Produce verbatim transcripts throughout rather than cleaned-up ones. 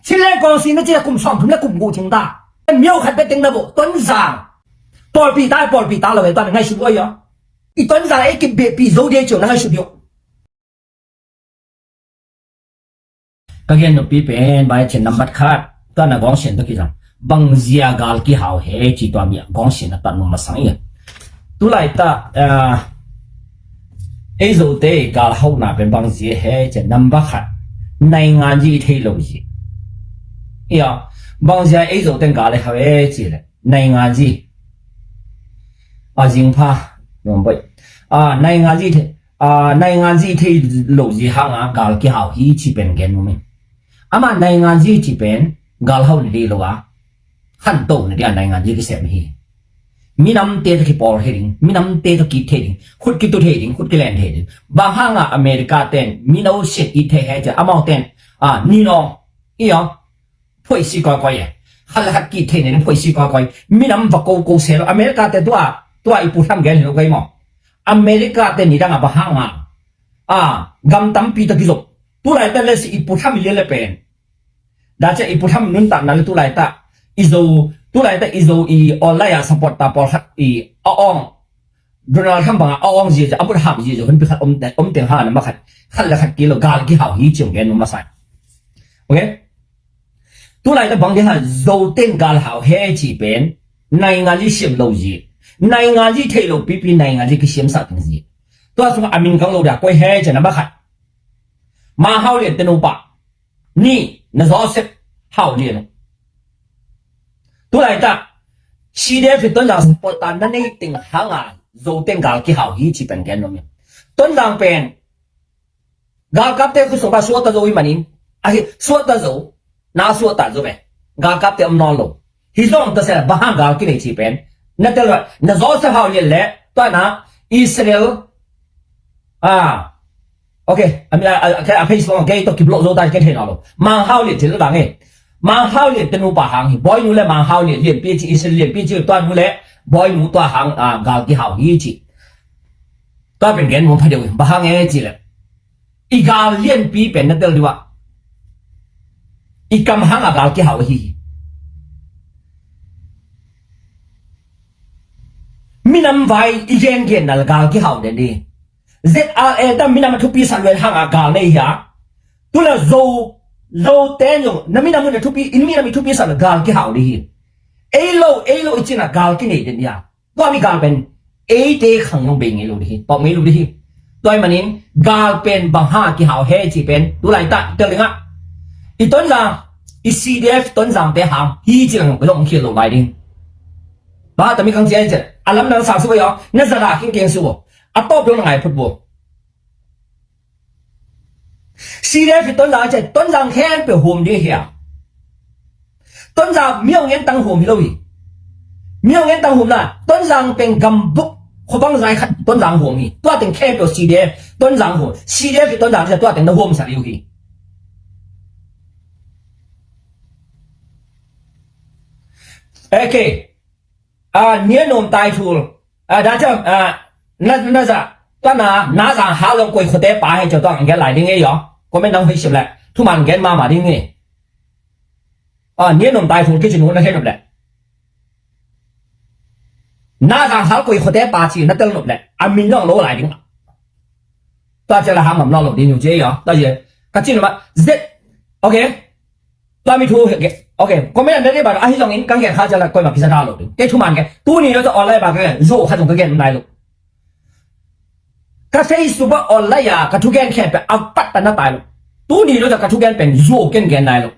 Chinland Council na ci a kum sawmthum le kum guk cing ta. Myo khat bek teng na bawh, Tonzang. Pawlpi ta, pawlpi ta lo e, tua na ngaihsut uh a hi a. I Tonzang ei kibehpih zo ding ci uh na ngaihsut ding uh. Ka gen noppi pen, bai cin nambat khat, tua na gawngsian tawh kizang. Bangzia gal kihau he ci tua mi a gawngsian a tan masang i a. Tulaitak, ah, ei Zote gal hauhna pen bangzia he ci a nambat khat. Nainganzi i thei lo zi. Ia, bangzia ei Zote gal hau he ci le. Nainganzi. A zingpha. Nuam baih. Ah, nainganzi thei. Ah, nainganzi thei lo zi hanga gal kihau hi ci pen gen nuam ing. Ama nainganzi ci pen gal hau ni ding lo a. Khanto ni ding a nainganzi kisem hi. Minamte tawh kipawl thei ding, minamte tawh ki-it thei ding, khut kitu thei ding, khut kilen thei ding. Bang hanga America ten mino siat it thei he ci a, amau ten, ah, ni nong. Ia. Phoisi kawikawi e. Khat le khat ki-it thei ning phoisi kawikawi. Minam va koko se lo. America te tua, tua i pu tham gen hi lo kei maw. America te nidang a bang hanga. Ah, gam tampi tawh kizop. Tulaitak le si i pu tham i lian le pen. Dah cia i pu tham nuntakna le tulaitak. I Zo, tulaitak i Zo i online a support ta pawlkhat i a awng. Donald Trump banga a awng zia zia, a mut hap zia zia, hun pi khat om te, om teng hana ma khat. Khat le khat kilo gal kihau hi ci ong gen nuam masa. Okay? Tulaitak bang ding ha, Zoten gal hau he ci pen, nainganzi siam lo zi. Nainganzi thei lo pipi, nainganzi kisiamsak ding zi. Tua sung a min kang lo dia koi he ci na ma khat. Ma Hau Lian te nupa. Ni, na Joseph Hau Lian. Tulaitak, C D F i Tonzang support ta na nei teng hanga Zoten gal kihau hi ci pen gen nuam ing. Tonzang pen, galkapte khut sung pa suakta zo hi manin, ahi, suakta zo, na suakta zo ve. Galkapte om nawn lo. Hi zong ta se bang hang gal kinei ci pen. Na tel va, na Joseph Hau Lian le, tua na, Israel, ah, okay, a mi, a, a, a Facebook, okay, to ki block zo ta, ke thei na lo. Mang Hau Lian thil bang e. Mang Hau Lian te nupa hang hi. Boy nu le Mang Hau Lian, Lian pi ci, Israel Lian pi ci, tua nu le, boy nu tua hang, ah, gal kihau hi ci. Tua pen gen mong pha deuh, bang hang e ci le. I gal lianpi pen na tel diu ah. I kam hang a gal kihau hi. Minam vai i gen gen na le gal kihau den di. Z R A ta minam a thupi san luen hang a gal nei hi a. Tu le Zo, Zo ten zong, na minam un a thupi, in minam i thupi san le gal kihau di hi. Ei lo, ei lo i cin a gal kinei den hi a. Tua mi gal pen, eite khang nong bei ngei lo di hi, tawp ngei lo di hi. Tua hi manin, gal pen bang hang a kihau he ci pen, tu laitak, tel ding ah. I Tonzang, i C D F Tonzang te hang, hi ci lang, zong khial lo lai ding. Ba, tami kang ci ai ci, a lam nang sang su ba yo, na zara king keng su bo. A tawp dong na ngai phut bo. C D F i Tonzang a ciah, Tonzang khempeuh huam ding hi a. Tonzang miau ngen tang huam hi lo hi. Miau ngen tang huam la, Tonzang peng gambuk khuabang zai khat Tonzang huam hi. Tua teng khempeuh C D F Tonzang huam. C D F i Tonzang a ciah, tua teng na huam sa liu hi. Okay. A, nia nuam tai thul. A, da ciam, a, na, na za, ta na, na zang ha long koi khote pa he ciau ta ang gen lai ding e yo. Comment nang hoi sim le. Thu man gen ma ma ding e. A, nia nuam tai thul ki ci nu na he nuam le. Na zang ha koi khote pa ci na tel nuam le. A min long lo lai ding. Ta ciau la ha mam long lo ding nu ci e yo. Ta ye. Ka ci nu ma. Zet. Okay. Tua mi thu, okay, comment an dei ba, ahi zongin kang gen kha ciang la koima kisa da lo. Kei thu man gen, tuni lo ta online ba gen, zo kha zong ka gen nai lo. Ka Facebook ba online a, ka thu gen khen pen a pat ta na tai lo. Tuni lo ta ka thu gen pen zo ken gen nai lo.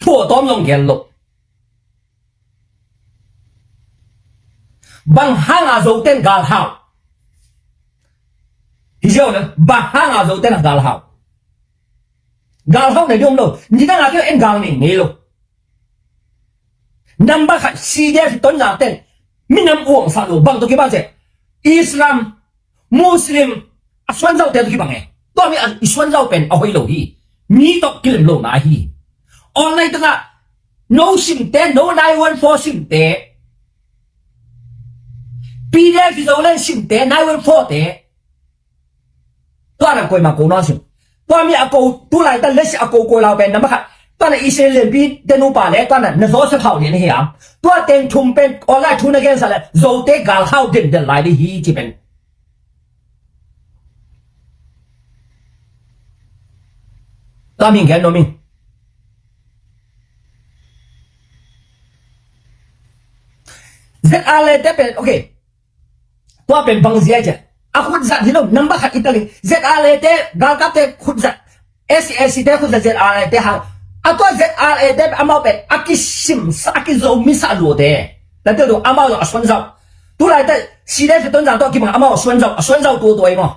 Thu a tom zong gen lo. Bang hanga Zoten gal hau. Hi ziau na, bang hanga Zoten gal hau. Gal hau nei diom lo. Ni dang a kio en gal nei nei lo. Number khat C D F Tonzang ten. Minam uang sa lo. Bang to ki bang se. Islam. Muslim a suan zau te kibang e. Tua mi a i suan zau pen a hoi lo hi. Mi tok kilim lo na hi. Online taka no sim te, no nine one four sim te. P D F i zo len sim te, nine one four te. Tua na koi ma ko no sim. Tua mi a ko, tu laitak lesi a ko ko lau pen, nambat khat. Tua na Israel lianpi te nupa le, tua na, na Joseph Hau lian hi a. Tua teng thum pen, online thu na gensa le, Zote galkhau dendel lai di hi ci pen. Tua mi gen nuam ing. Z R A te pen, okay. Tua pen bang zia cia. A khut zat hi lo, nambat khat i tali. Z R A te, galkapte khut zat. S A C te khut zat Z R A te hang. A tua Z R A te amau pen, a kisim sa, a kizo mi sa lo te. Na tel tu, amau zong a suan zau. Tu laitak, si de si Tonzang tua kibang, amau a suan zau, a suan zau tua tua i maw.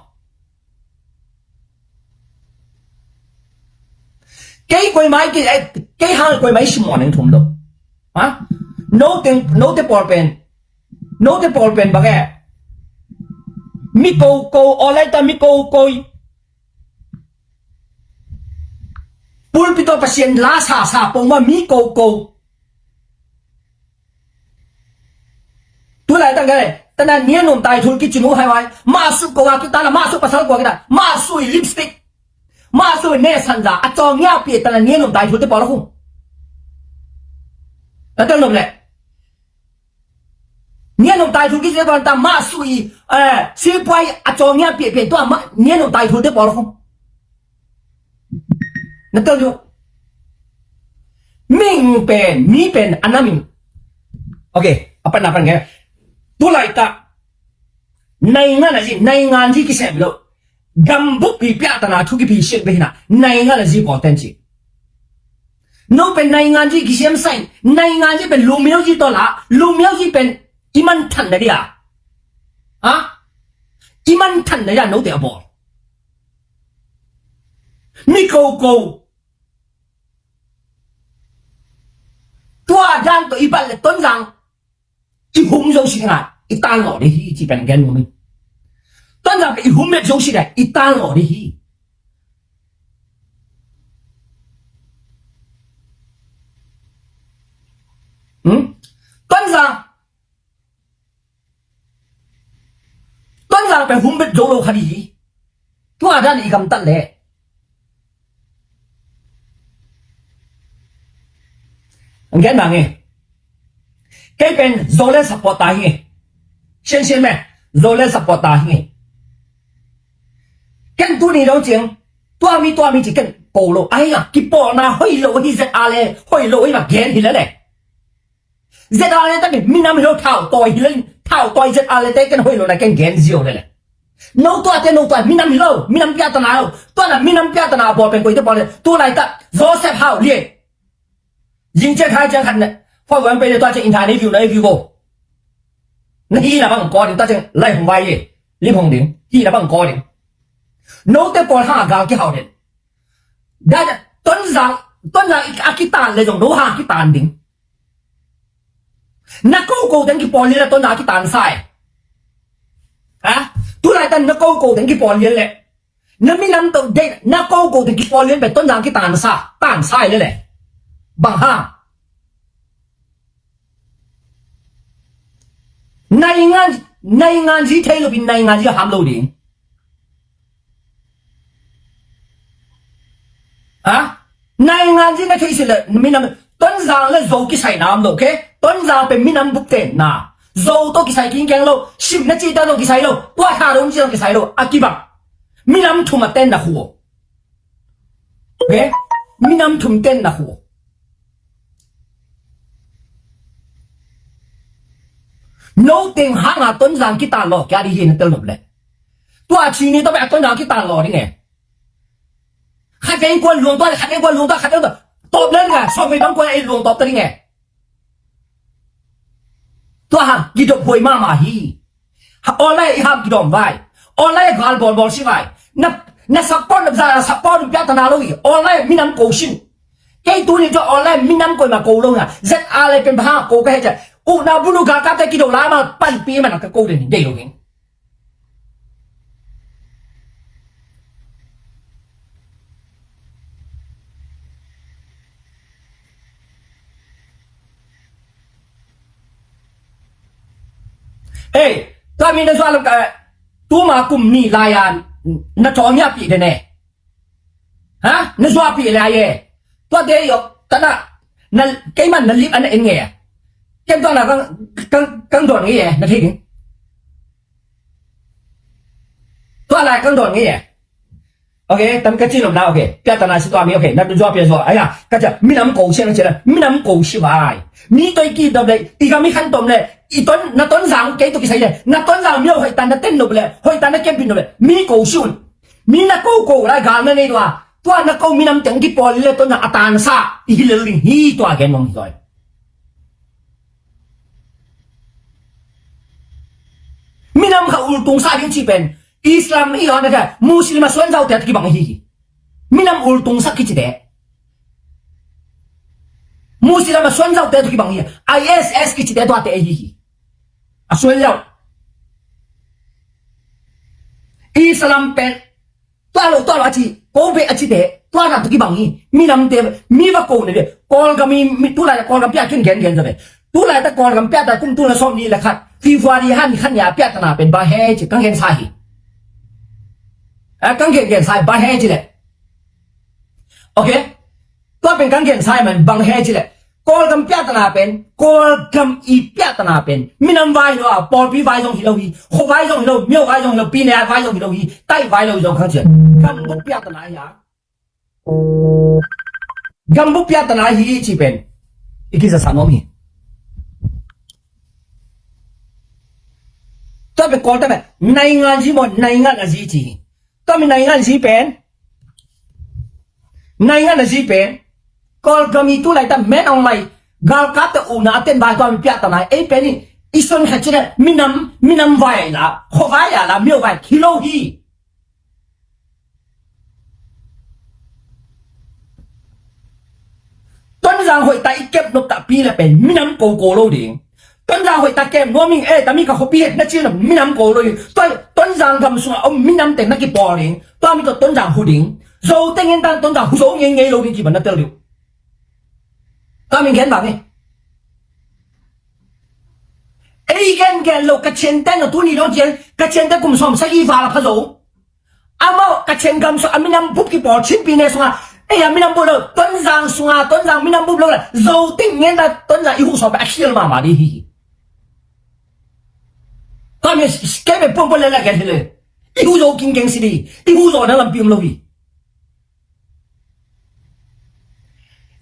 Kei koi mai, kei, eh, kei hang koi mai sim mo neng thum lo. Ha? No te, no te pawl pen. No te pawl pen bang e. Mi ko ko, online ta mi ko ko. Pulpit tawh Pasian la sa sa pong ma mi ko ko. Tu laitak gale, tana nian um tai thul kicinu hai wai. Masu ko a kita la, masu pasal ko a kita. Masu i lipstick. Masu i ne sanza. A cawng ngia pi tana nian um tai thul te pawl a khung. Na tel nom le. Nian um tai thul kicinu te pawl ta masu i, eh, sipuai a cawng ngia pi pi tua ma, nian um tai thul te pawl a khung. Na tel tu. Ming pen, mi pen, a na ming. Okay, a pan na pan ke. Tu laitak. Naingan a zi, naingan zi kisem lo. Gambuk pi pia tana thu kipi siat be hina. Naingan a zi pawl ten ci. No pen naingan zi kisem sai. Naingan zi pen lumio zi tola. Lumio zi pen iman than da dia. Ha? Iman than da dia no te a bawl. Mi ko ko. Tua dan tawh i bat le Tonzang i hum zo si ngai, i tan lawh ding hi ci pen gen nuam ing. Tonzang pen i hum met zo si ngai, i tan lawh ding hi. Hmm? Tonzang Tonzang pen hum bet zo lo kha ding hi. Tua dan i gamtat le. Ang gen bang e. Kei pen Zoland supporter hi. Sian sian me. Zoland supporter hi. Ken tuni lo ciang. Tua mi tua mi ci ken ko lo. Ai a kipawlna hoi lo hi Z R A le. Hoi lo hi ma gen hi le le. Z R A te minam hi lo thau tawi hi lo, thau tawi Z R A te ken hoih lo na ken gen zio le le. No tua te no tua minam hi lo, minam pia tana lo. Tua na minam pia tana bawl pen koi te bawl le. Tu laitak Joseph Hau lie. Zing ciang hai ciang khat ne. Fa wan pe le tua ciang in thai nei view nei view ko. Na hi na bang ko ding tua ciang lai hong vai ye. Lim hong ding. Hi na bang ko ding. No te bawl ha gal ki hau den. Da Tonzang, Tonzang a kitan le zong no ha kitan ding. Na ko ko teng kipawl lian le Tonzang a kitan sa e. Ha? Tu laitak na ko ko teng kipawl lian le. Na minam to de na ko ko teng kipawl lian pen Tonzang a kitan sa, tan sa e le le. Bang ha? Naingan, naingan zi thei lo pi naingan zi ham lo ding. Ha? Naingan zi na thei si le minam Tonzang le Zo kisai nam lo, okay? Tonzang pen minam buk ten na. Zo to kisai king keng lo, sim na ci ta to kisai lo, tua tha dong ci to kisai lo, a kibang. Minam thum a ten na khu. Okay? Minam thum ten na khu. No teng hanga Tonzang kitan lo, kia di hi na tel nop le. Tua ci ni to be a Tonzang kitan lo ding e. Khat veng kuan luang tua, khat veng kuan luang tua, khat veng tua. Top le nga, sawm vei bang kuan ei luang top ta ding e. Tua hang, kidop huai mahmah hi. Ha, online i ham kidawm vai. Online gal bawlbawl si vai. Na, na support na za, support na piak ta na lo hi. Online minam ko sin. Kei tuni tua online minam ko ma ko lo na. Z R A pen bang ko ka he cia. U na bunu galkapte kido la ma panpi man ka ko den dei lo ding. Hei, tua mi na zual ka, tuma kum ni laian, na tawng ya pi dene. Ha? Na zuapi lai e. Tua te yo, tana, na, keiman na lip ana en nge. Ken tua na kang, kang, kang don nge, na thei ding. Tua lai kang don nge. Okay, tam ka chin om na, okay. Pia tana si tua mi, okay. Na tu zua pia zua. Aya, ka cha, minam ko siang chela, minam ko si vai. Mi toi ki dom le, i ka mi khan tom le, i ton, na ton zang, kei to ki sai le, na ton zang mi hoi tan na ten no le, hoi tan na kem pin no le, mi ko si un. Mi na ko ko la gal na nei tua. Tua na ko minam teng ki pol le to na atan sa. I hilel ding hi tua gen mong hi toi. Minam kha ultung sa ding ci pen. Islam i on ka Muslim a suan zau te ki bang hi. Minam ultung sa ki ci te. Muslim a suan zau te ki bang hi. I S S ki ci te tua te hi. A suan zau. Islam pen. Tua lo, tua lo a ci, ko be a ci te, tua na tu ki bang hi, minam te, mi va ko ne de, Kawlgam mi, mi tu lai Kawlgam pia kin gen gen zabe. Tu lai ta Kawlgam pia ta kum tu na som ni le khat, February han khan ya pia ta na pen ba he ci, kang gen sa hi. A kang gen gen sa ba he ci le. Okay? Tua pen kang gen sa man bang he ci le. Kawlgam piahtana pen, Kawlgam i piahtana pen, minam vai lo a, pawlpi vai zong hi lo hi, khuavai zong hi lo, miovai zong hi lo, pinea vai zong hi lo hi, tai vai lo zong khang cian. Gambup piahtana hi a. Gambup piahtana hi ci pen. I kizasa nuam hi. Tua pen Kawl ta pen, naingan zi maw, naingan a zi ci hi. Tua mi naingan zi pen, naingan a zi pen, Kawlgam i tu lai ta men ong lai, galkap ta u na a ten vai tua mi piahtana, ei pen i, i son khat cina, minam, minam vai la, khuavai a la, miovai, hi lo hi. Tonzang hoih ta i kep nop ta pi le pen, minam ko ko lo ding. Tonzang hoih ta kem nuam ing e, tami ka khuapi het na cina, minam ko lo ding. Tua, Tonzang gam sunga om minam te na ki pawl ding. Tua mi tua Tonzang hu ding. Zo te ngen tan Tonzang hu zo ngei ngei lo ding ki ban na tel ding. Tua mi ngen bang e. Ei gen gen lo ka cen te na tu ni dong cen, ka cen te kum som sa i vala pha zo. Amau ka cen gam so a minam bup ki pawl chin pi ne sunga. Ei a minam bup lo, Tonzang sunga, Tonzang minam bup lo la. Zo ting ngen ta Tonzang i hu so ba a khial mama di hi. Tua mi kei be pom pom le la gen hi le. I hu zo king keng si di. I hu zo na lampi um lo hi.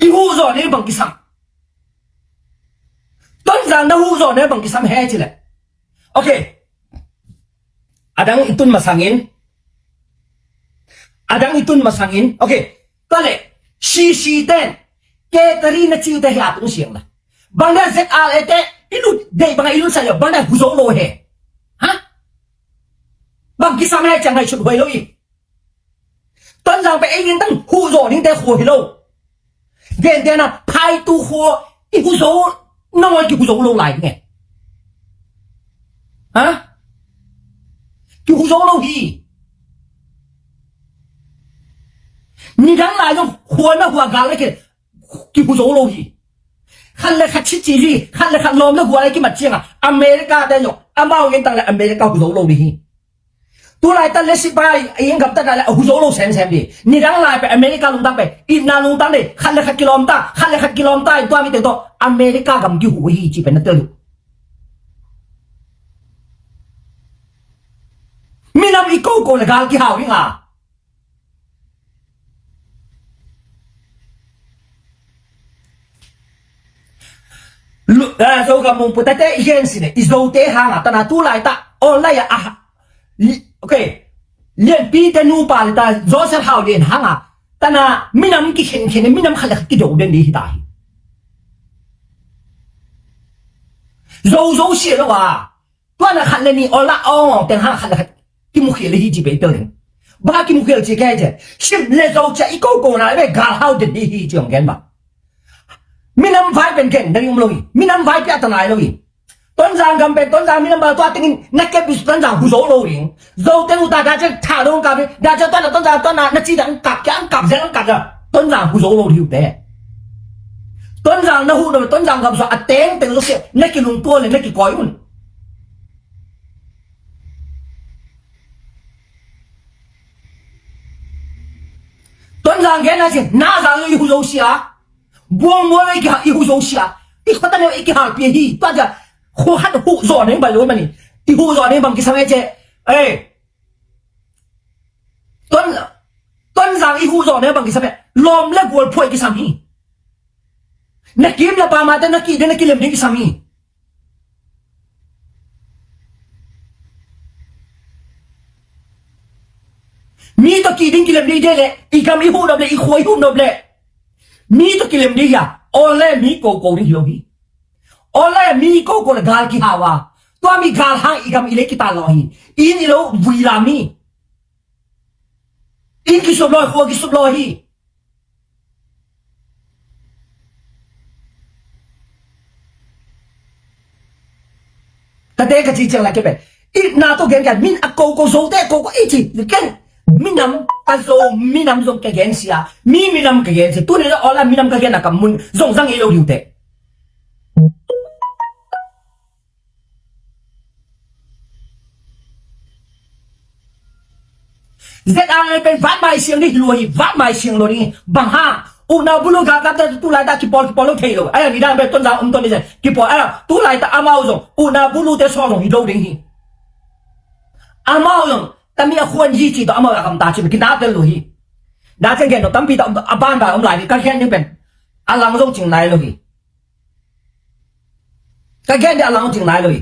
I hu zo ne bang kisam. Tonzang na hu zo ne bang kisam he ci le. Okay. Adang i tun masangin. Adang i tun masangin. Okay. Tua le. Sisi ten. Ketari na ciu te hi a tung siang la. Bang da Z R A te. I lut dei bang a i lut sa yo. Bang da hu zo lo he. Ha? Bang kisam he ciang hai sut huai lo i. Tonzang pe ei ngen tang hu zo ding te hu hi lo. Gen te na phai tu hu i hu zo, nangoi ki hu zo lo lai nge. Ha? Ki hu zo lo hi. Ni dang lai zong hu na hu a gal le ki, ki hu zo lo hi. Khat le khat ci ci hi, khat le khat lawm le hu a le ki mat ciang a. America te zong, amau ngen tang le America hu zo lo hi. Tu lai ta le sipai, i ing gam ta ka le, hu zo lo sem sem di. Ni dang lai pe, America lungtang pe, i na lungtang di, khat le khat kilawm ta, khat le khat kilawm ta, i tua mi te to, America gam ki hu hi, ci pe na tel. Minam i ko ko le gal ki hau hi nga. Lu-, eh, Zogam mung putate i gen sine, i Zote hanga, tana tu lai ta, online a, ah, li-, okay, Lianpi te nupa le ta, Joseph Hau Lian hanga, tana minam ki khen khen, minam khat le khat ki do den di hi ta hi. Zo zo si lo wa, Tua na khat le ni awla awng awng teng hang khat le khat kimu khial hi ci pei peuh ding. Bang a kimu khial ci kei ce. Sim le zo cia i ko ko na le be gal hau den hi hi ci ong gen bang. Minam vai pen gen na ring um lo hi. Minam vai pia ta nai lo hi. Tonzang gam pen Tonzang minam ba tua tengin na kep bis Tonzang hu zo lo ring. Zo teng u ta da ce tha dong kap hi. Da ce tua na Tonzang tua na na ci da ang kap kia ang kap zen ang kap da. Tonzang hu zo lo hi u te. Tonzang na hu na Tonzang gam so a teng teng zo sia na ki lung tua le na ki koi un. Ton Zang gen na ci, na zang i hu zo sia. Buang mual i kiha, i hu zo sia. I khota ne i kihal pia hi. Tua ja, khu hat hu zo ne ba lo mani. I hu zo ne bang kisam e ce. Eh. Ton, Ton Zang i hu zo ne bang kisam e. Lom le gual phuai kisam hi. Na kim la pa ma te na ki de na kilem ding kisam hi. Mi tawh kih ding kilem ding i deih leh, i gam i huh nop leh, i khua i huh nop leh, mi tawh kilem ding hi a, awle mi koko ding hi lo hi. Awle mi koko le gal kihau a, tua mi gal hang i gam i lei kitan lawh hi. Inn i lo vui lam hi. Inn kisup lawh, khua kisup lawh hi. Ka te ka ci ciang la ke pen. I na to gen ka min a ko ko zo te ko ko i ci. Ken minam a zo minam zong ka gen sia. Mi minam ka gen sia. Tu ni la awla minam ka gen a ka mun zong zang i lo diu te. Z R A pen vat mai siang ni hi lua hi, vat mai siang lo ni. Bang hang? Ukna bulu galkapte tu laita kipawl kipawl lo thei lo. Ai ni dang pen Tonzang um ton ni se kipawl. Ai tu laita amau zong ukna bulute saw zong hi lo ding hi. Amau zong tami a khuan hi ci to amau a kam ta ci kina tel lo hi. Da chen gen to tampi ta a ban ba um lai ni ka gen ni pen. A lang zong cing nai lo hi. Ka gen dia a lang cing nai lo hi.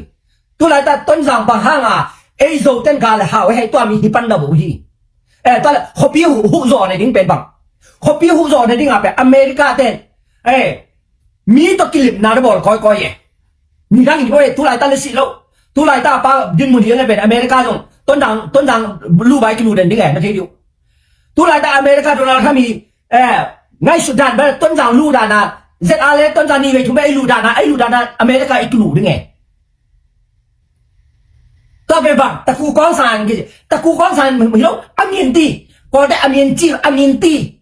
Tu laita Tonzang bang hang a ei zo ten gal le hau hei tua mi hi pan na bo hi. Eh, tua le khuapi hu hu zo ne ding pen bang. Khuapi hu zo ne ding a pen America ten. Eh, mi to kilipna de bol koi koi e. Ni dang ni koi tu laita le si lo. Tu laita pa din mun hi ne pen America zong Tonzang Tonzang lu bai kilu den ding e na thei diu. Tu laita America Donald Trump hi. Eh, ngaihsut dan bel Tonzang luh dan a Z R A Tonzang ni vei thum bel ei luh dan a ei luh dan a America i tuluh ding e. Tua pen bang taku kawng sang ki taku kawng sang mi lo a min ti ko te a min ci a min ti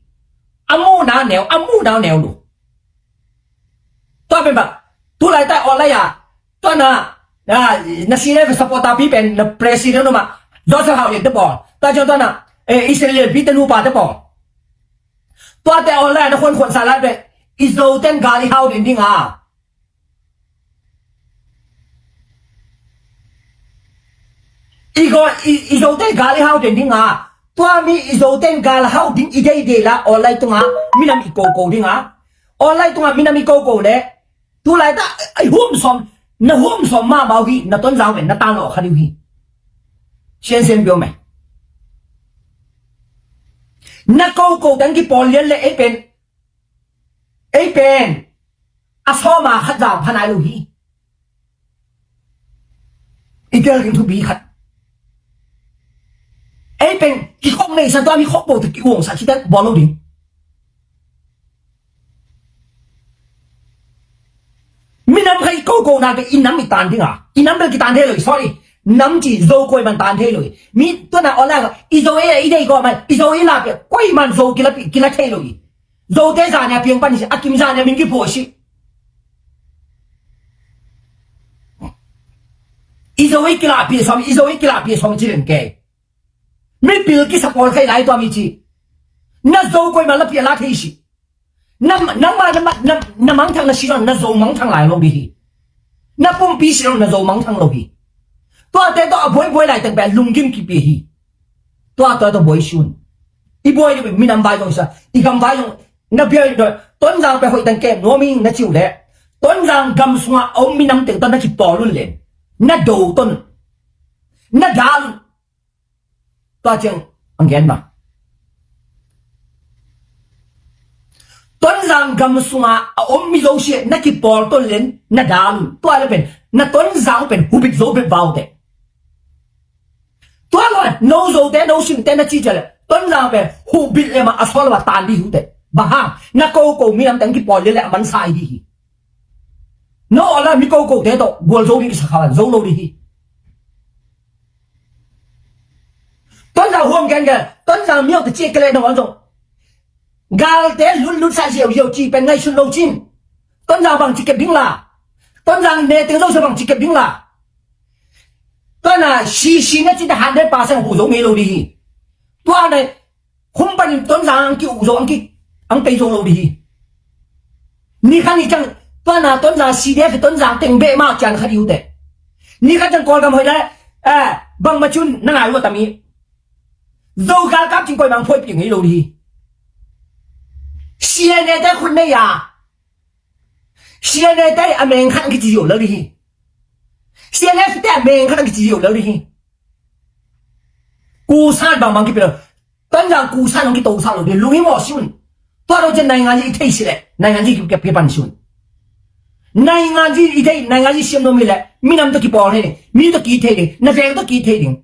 a mu na neu a mu na neu lu. Tua pen bang tu laita awla ya tua na na sine supporter pi pen na president ma Joseph Hau Lian te pawl tua ciang tua na eh Israel pi te nu pa te pawl. Tuate online a khuankhuan sa lai peh i Zoten gal i hau den ding a. I go i, i Zoten gal i hau den ding a. Tua mi i Zoten gal hau ding i deidei la online tunga minam i koko ding a. Online tunga minam i koko le tu laita i hum som na hum som ma mau hi na Tonzang pen na tan lo kha diu hi. Sian sian biau mai. Na koko tang ki pawl lian le ei pen ei pen a sawma khat zang phanai lo hi. I tel ding thupi khat ei pen ki khok nei sa tua mi khok bo te ki uang sa ki tel bawl lo ding. Minam kha i koko na pe i nam i tan ding a i nam bel ki tan thei lo i sorry. Nam ci zo koi man tan thei lo i mi tua na online i zo e i dei ko man i zo i la pe koi man zo kila pi kila thei lo i. Zote zania piang pan si a kim zania min ki pho si. I zo i kila pi som i zo i kila pi som ci len ke. Mi pil ki sa pawl khai lai tua mi ci. Na zo koi man la pi la thei si. Na na ma na ma na na mangthang na si lo na zo mangthang lai lo di hi. Na pumpi si lo na zo mangthang lo hi. Tua te to a buai buai lai teng pe lunggim ki pi hi. Tua tua to buai sun. I buai ni minam vai zong sa i gam vai zong na biai do Tonzang pe hoi teng kem nuami na ciu le Tonzang gam sunga om minam teng to na ki pawl un len na do ton na dal un. Tua ciang ang gen ma Tonzang gam sunga a om mi zo sia na ki pawl ton len na dal un. Tua le pen na Tonzang pen hubit zo bit vau te. Tua lo no zo te no sim te na ci cale Tonzang pen hubit le ma a sol ma tan di hu te. Ba ha na ko ko mi lam tang ki pawl le le a man sai di hi. No ala mi ko ko te to gual zo di ki sa khawan zo lo di hi. Tonzang huam gen gen Tonzang miau te ci kele no an zo. Galte lutlut sa ziauziau ci pen ngaihsun lo cin. Tonzang bang ci kep ding la. Tonzang ne teng zo sa bang ci kep ding la. Tua na sisi na ci ta hundred percent hu zo ngei lo di hi. Tua na Khum panin Tonzang ang ki-uh zo, ang ki, ang pei zo lo dih hi. Ni khat ni ciang, tua na Tonzang C D F Tonzang teng beh mah kian kha dih uh teh. Ni khat ciang Kawlgam hoih le, eh, bangmah cun na ngai uh a tam hi. Zo galkap cing koimah phoih pih ngei lo dih hi. C N A te khut nei a, C N A te a meng khat ang kici ziau lo dih hi. C N F te a meng khat ang kici ziau lo dih hi. Kusan bangbang kipi lo. Tonzang kusan ang kitosak lo dih, lunghimawh si un. Tua lo ciang naingan i thei si leh, naingan i kep kipan si un. Naingan i thei, naingan i siam nuam hi leh, minam tawh kipawl thei ding, mi tawh ki thei ding, na veng tawh ki thei ding.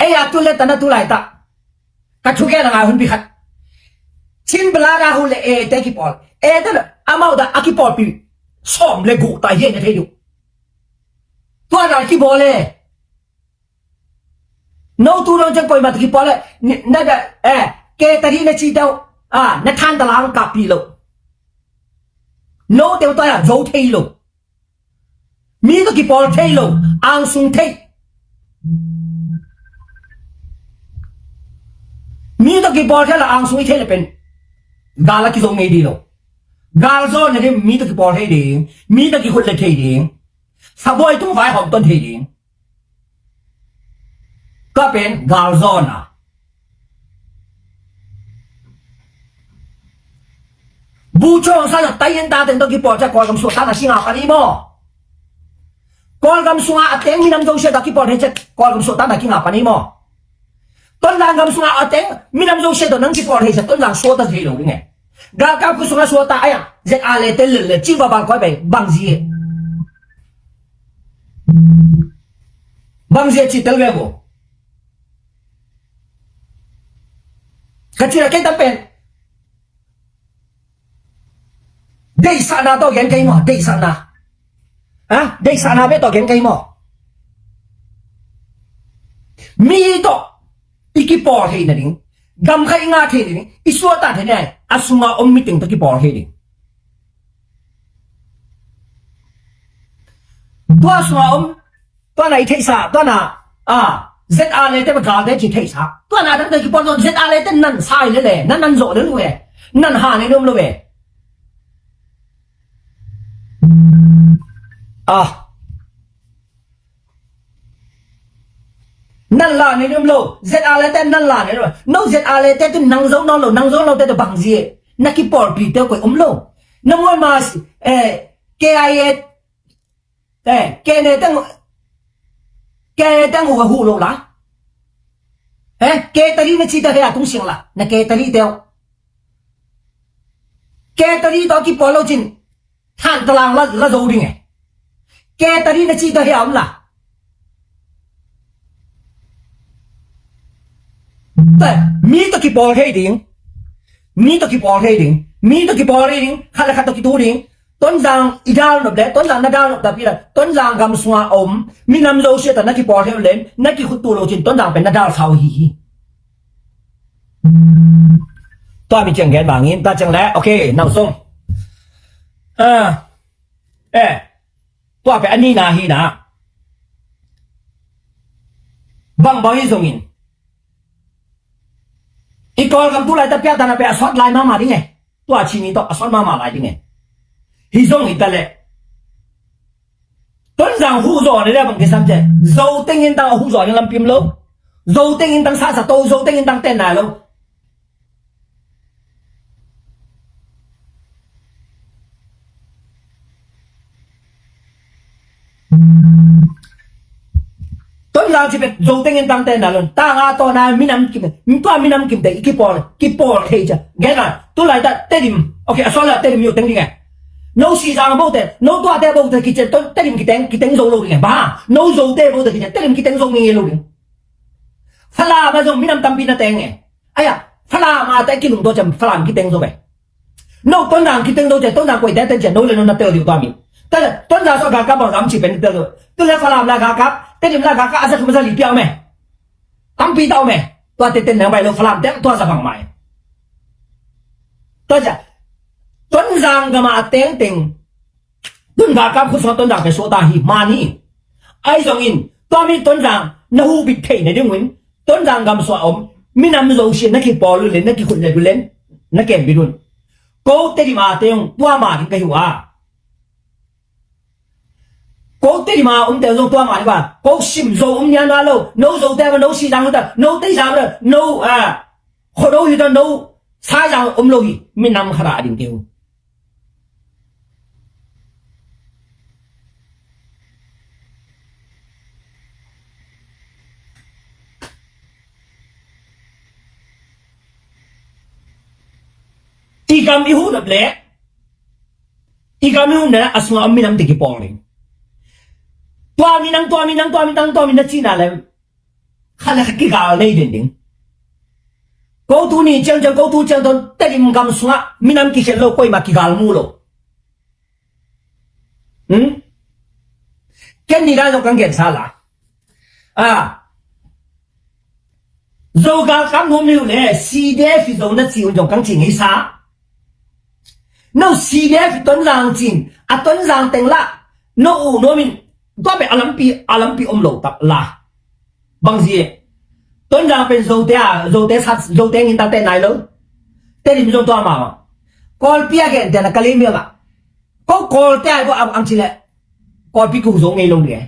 Ei a tu le tana tu lai ta. Ka thugen a ngai hun pi khat. Chin bala ra hu le e te kipawl. E te le amau da a kipawl pi. Sawm le guk ta hian na thei duh. Tua na kibawl le. No tu dong ciang koimah ta kipawl le. Na da, eh, ke ta di na ci dau. Ah, na than ta lang ka pi lo. No te tua ya zo thei lo. Mi tawh kipawl thei lo, angsung thei. Mi tawh kipawl thei lo, angsung i thei le pen gal a kizong ngei dih lo. Gal zawn na ding, mi tawh kipawl thei ding, mi tawh kikhut le thei ding. Sabuai tung vai hawm ton thei ding. Tua pen gal zawn a. Bu chong sa na tai hen ta ten tawh kipawl ciang Kawlgam suahtakna kingah pan hi maw? Kawlgam sungah a teng minam zo sia tawh kipawl thei ciang Kawlgam suahtakna kingah pan hi maw? Tonzang gam sungah a teng minam zo sia tawh nang kipawl thei ciang Tonzang suahtak thei lo ding e. Galkap khut sungah suahtak a, ai a Z R le tel lel le cing va bang koi pai bang zi e. Bang zi e ci tel ve vo. Ka cih a kei tam pen. Deihsakna tawh gen kei maw, deihsakna. Ha? Deihsakna beh tawh gen kei maw. Mi tawh i kipawl thei nading, gam khat i ngah thei nading, i suahtak thei nading, a sungah om miteng tawh kipawl thei ding. Tua sungah om, tua na i theihsa, tua na, a, Z R le te ba galte ci theihsa. Tua na dang te kipawl zaw Z R le te nan sa i le le, nan nan zawh le lu e. Nan ha ne nuam lo e. A. Nan la ne nuam lo, Z R le te nan la ne nuam. No Z R le te tu nang zo nawn lo, nang zo nawn te tu bang zi e. Na kipawlpi te koi om lo. Na muan ma si, eh, K I A, eh, K N A teng, K N A teng uh a huh lo la. Eh, K tali na ci ta he a tung siang la. Na K tali teo. K tali tawh kipawl lo cin. Than talang la, la zo ding e. K tali na ci ta he a om la. Te, mi tawh kipawl thei ding. Mi tawh kipawl thei ding. Mi tawh kipawl thei ding. Khat le khat tawh kitu ding. Tonzang i dal nop le, Tonzang na dal nop tapi le, Tonzang gam sunga om, minam zo sia tawh na kipawl thei len, na kikhut tu lo cin, Tonzang pen na dal sau hi hi. Tua mi ciang gen bangin, ta ciang le, ok, nau song. Ah, eh, tua pen a nihna hi na. Bang bang hi zongin. I Kawlgam tu lai ta piak ta na pen a sawt lai mahmah ding e. Tua ci ni tawh a sawt mahmah lai ding e. Hi zong hi ta le. Tonzang huh zaw ni le bang kisam ce. Zo tengin tang a huh zaw ni lam pim lo. Zo tengin tang sa sa to, zo tengin tang ten nai lo. Tonzang ci pen zo tengin tang ten na lon. Tang a to na minam kim. Tua minam kim te i kipawl, kipawl thei cia. Gen na, tu lai ta Tedim. Ok, a sawt la Tedim yo teng ding e. No si zang bo te, no tua te bo te kici, to Tedim kiteng, kiteng zo lo ding e. Ba, no zo te bo te kici, Tedim kiteng zo ngi lo ding. Falam a zong minam tampi na teng e. Aya, Falam a te kilung to ciam Falam kiteng zo e. No Tonzang kiteng zo ciam, Tonzang koi te ten ciam, no le no na tel diu tua mi. Te le, Tonzang so galkap bang zam ci pen tel zo. Tu le Falam la galkap, Tedim la galkap, a za thum a za li pia om e. Tampi ta om e. Tua te ten nang bai lo Falam te, tua za bang mai. Tua ciam, Tonzang gam a teng teng. Tun galkap khut sung Tonzang pen suahtak hi, man hi. Ahi zongin, tua mi Tonzang, na huh bit thei na ding un, Tonzang gam sungah om minam Zo sia na kipawl uh le, na kikhut le, na kembit un. Ko Tedim a te zong tua ma ding ka hi uh a. Ko Tedim a omte zong tua ma ding ba. Ko Sim Zo om nia na lo. No Zote ba, no Sihzang Zo ta, no Teizang Zo ta, no, ah, Khuado hi ta, no Saizang om lo hi. Minam khat a ding te uh. I gam i huh nop leh, i gam i huh nop leh a sungah om minam te kipawl ding. Tua minam, tua minam, tua minam, tua minam na cihna le khat le khat kigal nei den ding. Ko tu ni ciangciang, ko tu ciangtawn Tedim gam sungah minam kikhen lo, koimah kigal mu lo. Hmm? Ken ni dan zong kang gensa la. Ah. Zo galkap nuam hi uh le, C D F hi Zo na ci un zong kang ci ngeisa. No C D F hi Tonzang cin, a Tonzang teng lah no uh nuam in, tua pen a lampi, a lampi om lo tak la. Bang zie. Tonzang pen Zote a, Zote sat, Zote ngin takte nai lo. Tedim zong tua ma. Kawlpi a gen te na ka lei miang a. Ko Kawlte ai bo ang, ang ci leh Kawlpi ku Zo ngei lo ding e.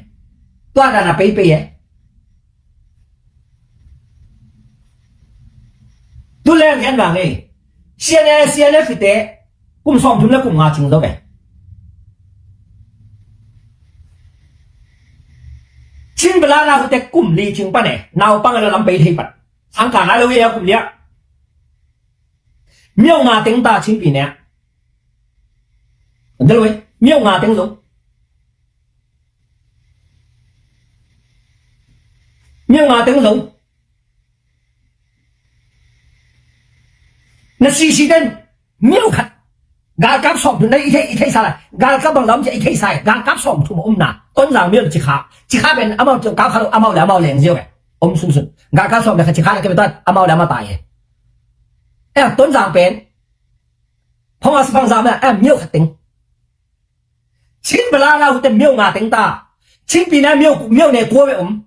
Tua dan a peipei e. Tu leng gen bang e. C N A, C N F te kum sawmthum le kum nga cing zo e. Chin Bala na hute kum li cing pan e. Naupang a lam pei thei pan. Sangka na lo e a kum li a. Myo nga teng ta Chin pi ne. Del wei, myo nga teng zo. Myo nga teng zo. Na sisi den, myo khat. Galkap sawmthum na i thei, i thei sa lai. Galkap bang lam cia i thei sa lai. Galkap sawmthum om na. Tonzang myo ci kha. Ci kha pen amau ci kha kha amau le amau leng zio e. Om sun sun. Galkap sawm le kha ci kha le ke betan amau le amau tai e. E, Tonzang pen. Phawng a si phang za me, e, myo khat teng. Chin Bala na hute myo nga teng ta. Chin pi na myo, myo ne kua ve om.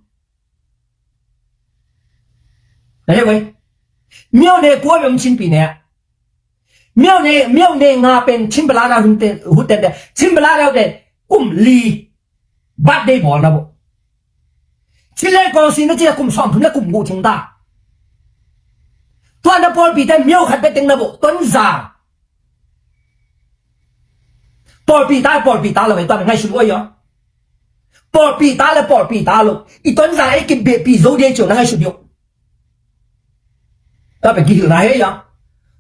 Na he wei. Myo ne kua ve om Chin pi ne. Myo ne, myo ne nga pen Chin Bala na hute, hute de. Chin Bala na hute kum li. Birthday bawl na bo. Chin le kawng si na ci a kum sawmthum le kum gu cing ta. Tua na pawlpi te myo khat be teng na bo. Tonzang. Pawlpi ta, pawlpi ta lo, e tua ngaihsut uh a. Pawlpi ta le pawlpi ta lo. I Tonzang e kibehpi zo ding e cio na ngaihsut ding uh. Tua pen kihilhna hi a.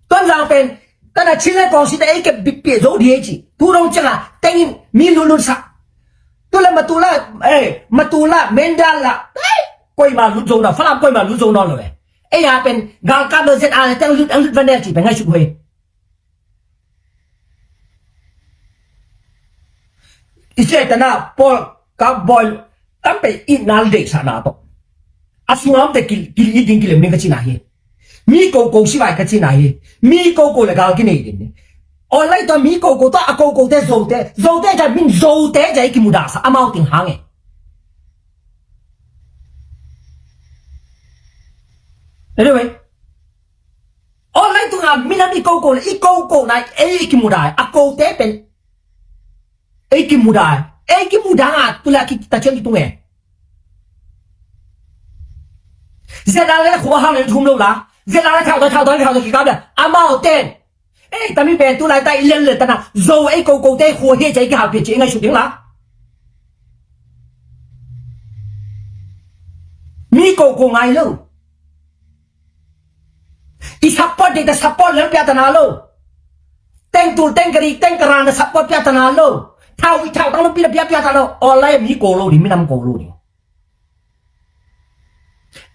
Tonzang pen, tana Chin le kawng si ta e kibehpi zo ding e ci. Tu dong ciang a, tengin mi lutlut sa. Tu le Matu la, e, Matu la, Mindat la. E, koima lut zo na, Falam koima lut zo na lo e. E a pen, galkap lo Z R le teng lut, ang lut van ne ci pen ngaihsut uh e. I sia tana pawl ka bawl tam pe i nal deih sa na to. A sungam te kil, kil i ding kilem ding ka cina hi. Mi ko ko si vai ka cina hi. Mi ko ko le gal ki nei ding ni. Online to mi ko ko to a ko ko te zo te. Zo te ja min zo te ja i ki muda sa amau ting hang e. Anyway. Online tunga minam i koko le i koko na ei i kimuda a kote pen ei kimuda ei kimuda nga tula ki tachiang ki tunge. Zia na le khua hang le thum lo la. Zia na le thau thau thau thau ki kap le amau ten. Ei tami pen tulai ta i lel le tana zo ei koko te khua he chai ki hau pia chi ngai shooting la. Mi koko ngai lo. I support ding ta support lel piak ta na lo. Teng tul teng kari teng karan na support piak ta na lo. Thau i thau tang lo pi la piak piak ta lo. Online mi ko lo ding minam ko lo ding.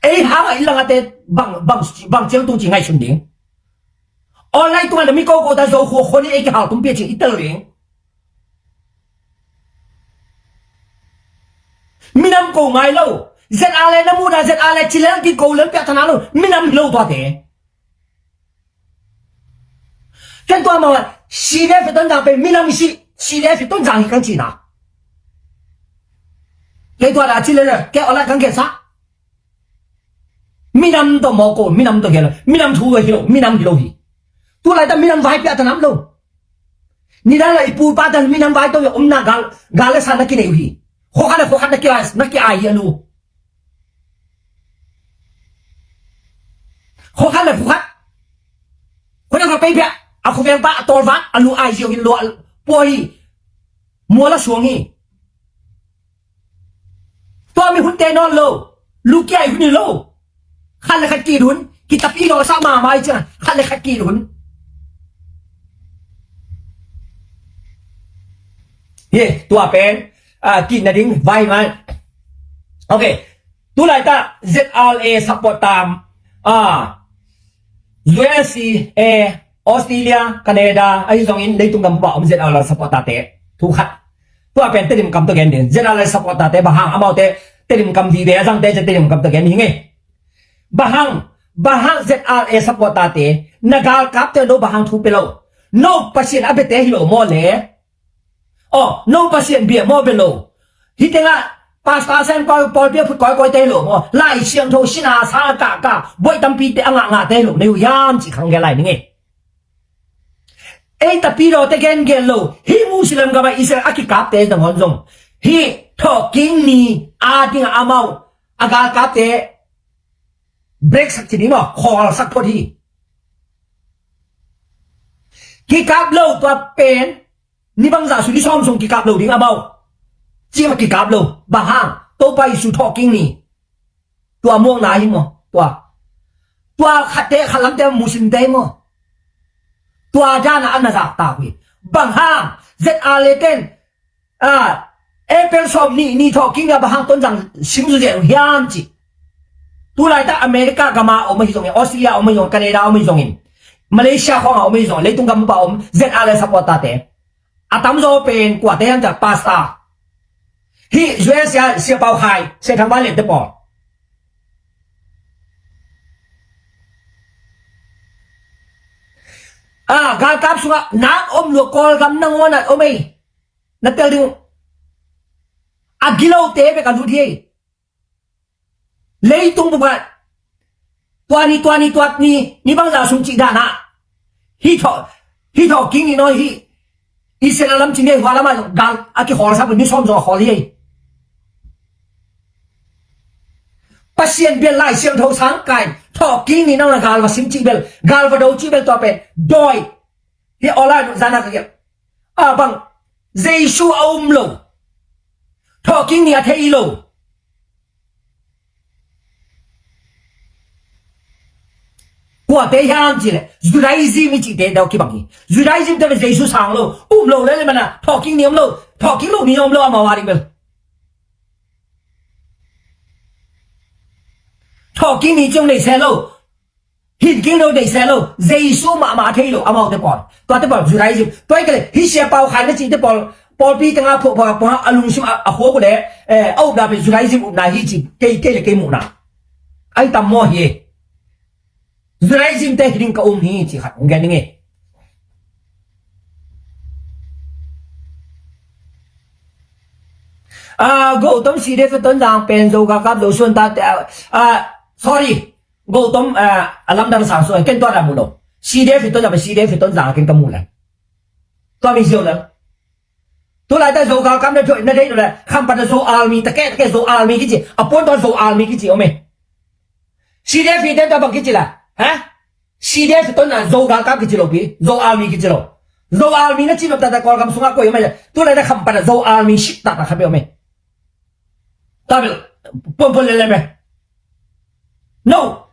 Ei hang a i lang a te bang bang bang chiang tung chi ngai sun ding. Online tung a mi ko ko ta zo khua khua ni ei ki hau tung piak chi i tel ding. Minam ko ngai lo. Zet a le na mu da zet a le chi le ki ko le piak ta na lo. Minam hi lo tua te. Ken tua ma si le fi ton jang pe minam si si le fi ton jang hi kan chi na. Ke tua da chi le le ke ola kan ke sa. Minam tawh mawk ko, minam tawh gel lo, minam thu hi lo, minam hi lo hi. Tu laitak minam vai piak ta nam lo. Nidang la i pu i pa tan minam vai tawh omna gal, gal le sa na kinei uh hi. Khua khat le khua khat na ki-ai, na ki-ai hi a lu. Khua khat le khua khat. Khua khat le khua khat pei piak. A khua veng pa a tawl vang a lu ai ziau hi lo a pua hi. Mual a suang hi. Tua mi hunte nawn lo. Lu kiai hun hi lo. Khat le khat kit hun. Kitapi lo sa mahmah i ciang khat le khat kit hun. Hi, tua pen, ah, kit nading vai ngai. Ok. Tu laitak Z R A support tam. Ah, U S A, Australia, Canada, ahi zongin leitung gam pa om Z R A supporter te. Thu khat. Tua pen Tedim kam tawh gen ding. Z R A supporter te bang hang amaute Tedim kam vive a zangte Tedim kam tawh gen hi ngei. Bang hang, bang hang Z R A supporter te na galkapte no bang hang thu pe lo. No Pasian a biate hi lo maw le. Aw, no Pasian bia maw bia lo. Hih tengah pastor sen pawl, pawlpi a phut kawikawi te hi lo maw. Lai Siangtho sina sa a kahkah buaih tampi te a ngahngah te hi lo. Nei uh hiam cih khang gel lai ning e. Ei tapidaw te gengen lo. Hih Muslim gam ah Israel a kikapte nangawn zong hih thawhkik ni a dingah amau a galkapte break sak ci ding maw, khawlsak phot hi. Kikap lo tua pen ni bangzah sung ni sawm sung kikap lo ding amau. Cima kikap lo bang hang Topa Jesu thawhkik ni. Tua muakna hi maw? Tua, tua khatte khatlamte Muslimte hi maw? Tua dana a na zahtak uh hi. Bang hang Z R A ten, ah, April sawm nih ni thawhkik ni a bang hang Tonzang sim zuzian uh hiam cih. Tu laitak America gam a om ahi zongin, Australia om ahi zongin, Canada om ahi zongin, Malaysia khawng a om ahi zongin, leitung gam pa om Z R A supporter te. A tamzaw pen kuate hiam cih leh pastor. Hih U S A Sia Pau Khai, Sia Thang Van Lian te pawl. Ah, galkap sungah nak om lua Kawlgam nangawn ah om ei. Na tel ding uh. A gilote bek a lut hi ei. Leitung bup ah tua ni, tua ni, tua ni, ni bangzah sung cih dan ah. Hih thawh, hih thawhkik ni nawn hih Israel lam cih ni hua lam ah gal a kikhawlsak ni sawm zong a khawl hi ei. Pasian bia Lai Siangtho sang kai thawhkik ni nang na gal va sim cih bel, gal va do cih bel tua pen dawi. Hih online zan a ka giak. A bang Jesu a um lo. Thawhkik ni a thei lo. Kuate hiam cih leh Judaism i cihte dau kibang hi. Judaism te bel Jesu sang lo, um lo le le mana thawhkik ni om lo, thawhkik lo ni om lo amau a ding bel. Thawhkik ni ciang nei se lo. Hin kik lo deih se lo, Jesu mahmah a thei lo, amaute pawl. Tuate pawl, Judaism. Tua hi kei le, hih Sia Pau Khai na cihte pawl, pawlpi tengah phuah, phuah, phuah, a lungsim a, a khuak uh le, eh, a upna pen Judaism upna hi ci, kei, kei le kei muhna. Ai tam maw hi. Judaism te hi ding ka um hi ci khat, hong gen ding hi. Ah, Gautam C D F Tonzang pen Zo galkap Zo suan ta te, ah, ah, sorry. Gautam, ah, a lamdang sang suai, ken tua dah mu lo. C D F Tonzang, C D F Tonzang, ken ka mu le. Tua mi ziau le. Tu laitak Zo galkap na thei, na thei le. Kham pat Zo Army, ta ke, ta ke Zo Army kici. A puan tua Zo Army kici, ome. C D F te tua bang kici la. Ha? C D F Tonzang Zo galkap kici lo pi. Zo Army kici lo. Zo Army na ci lo ta ta Kawlgam sungah koi, ome. Tu laitak kham pat Zo Army sik ta ta kha pe, ome. Tua bel, puanpuan lele me. No.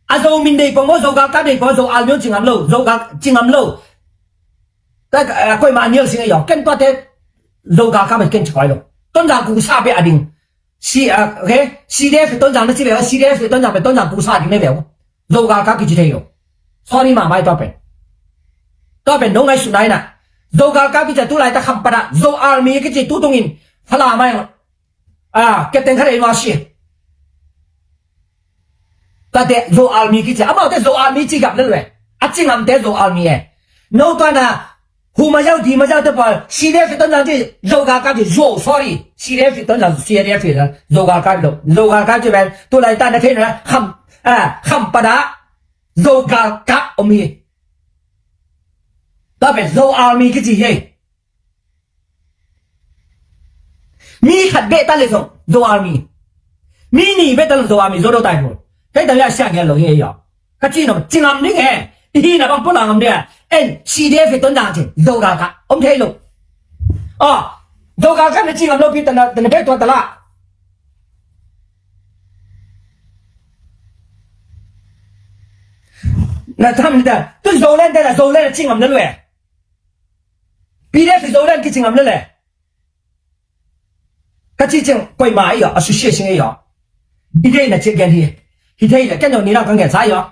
A Zo min dei pong maw, Zo galkap dei pong, Zo Army ci ngam lo, Zo gal ci ngam lo. Tua, a, koimah a nial sing a yawng. Ken tuate Zo galkap ken ci koi lo. Tonzang kusa pe a ding. Si, a, okay? C D F Tonzang na ci ve, C D F Tonzang pe Tonzang kusa a ding ne ve. Zo galkap kici thei lo. Sorry mahmah hi tua pen. Tua pen no ngaihsutna hi na. Zo galkap kici tu laitak kham pat ah Zo Army kici tu tungin Falam ah, ah, Captain Kharei Mawsia. Tuate Zo Army kici. Amaute Zo Army ci gam le lue. A ci ngamte Zo Army e. No tua na Hu ma zau, di ma zau te pawl, C D F Tonzang ci, Zo galkap ci, Zo, sorry. C D F Tonzang, C D F Zo galkap lo. Zo galkap ci pen, tu laitak na thei na, kham, a, Khampat ah Zo galkap om hi. Tua pen Zo Army kici hi. Mi khat beh ta le zong Zo Army. Mi nih beh ta le zong Zo Army, Zo Do Tai Hmul. Kei ta le a sia gel lo hi ei aw. Ka ci no, ci ngam ding e. I hihna bang pua ngam ding a. En, C D F i Tonzang cin, Zo galkap om thei lo. Aw, Zo galkap na ci ngam lo pi ta na, ta na beh tua ta la. Na tham ni ta, tu Zoland ta na, Zoland na ci ngam na lue. P D F Zoland kici ngam lele. Ka ci cing koima ei aw, association ei aw. Hi thei na ci gen hi. Hi thei le ken aw ni lang ka gen sa ei aw.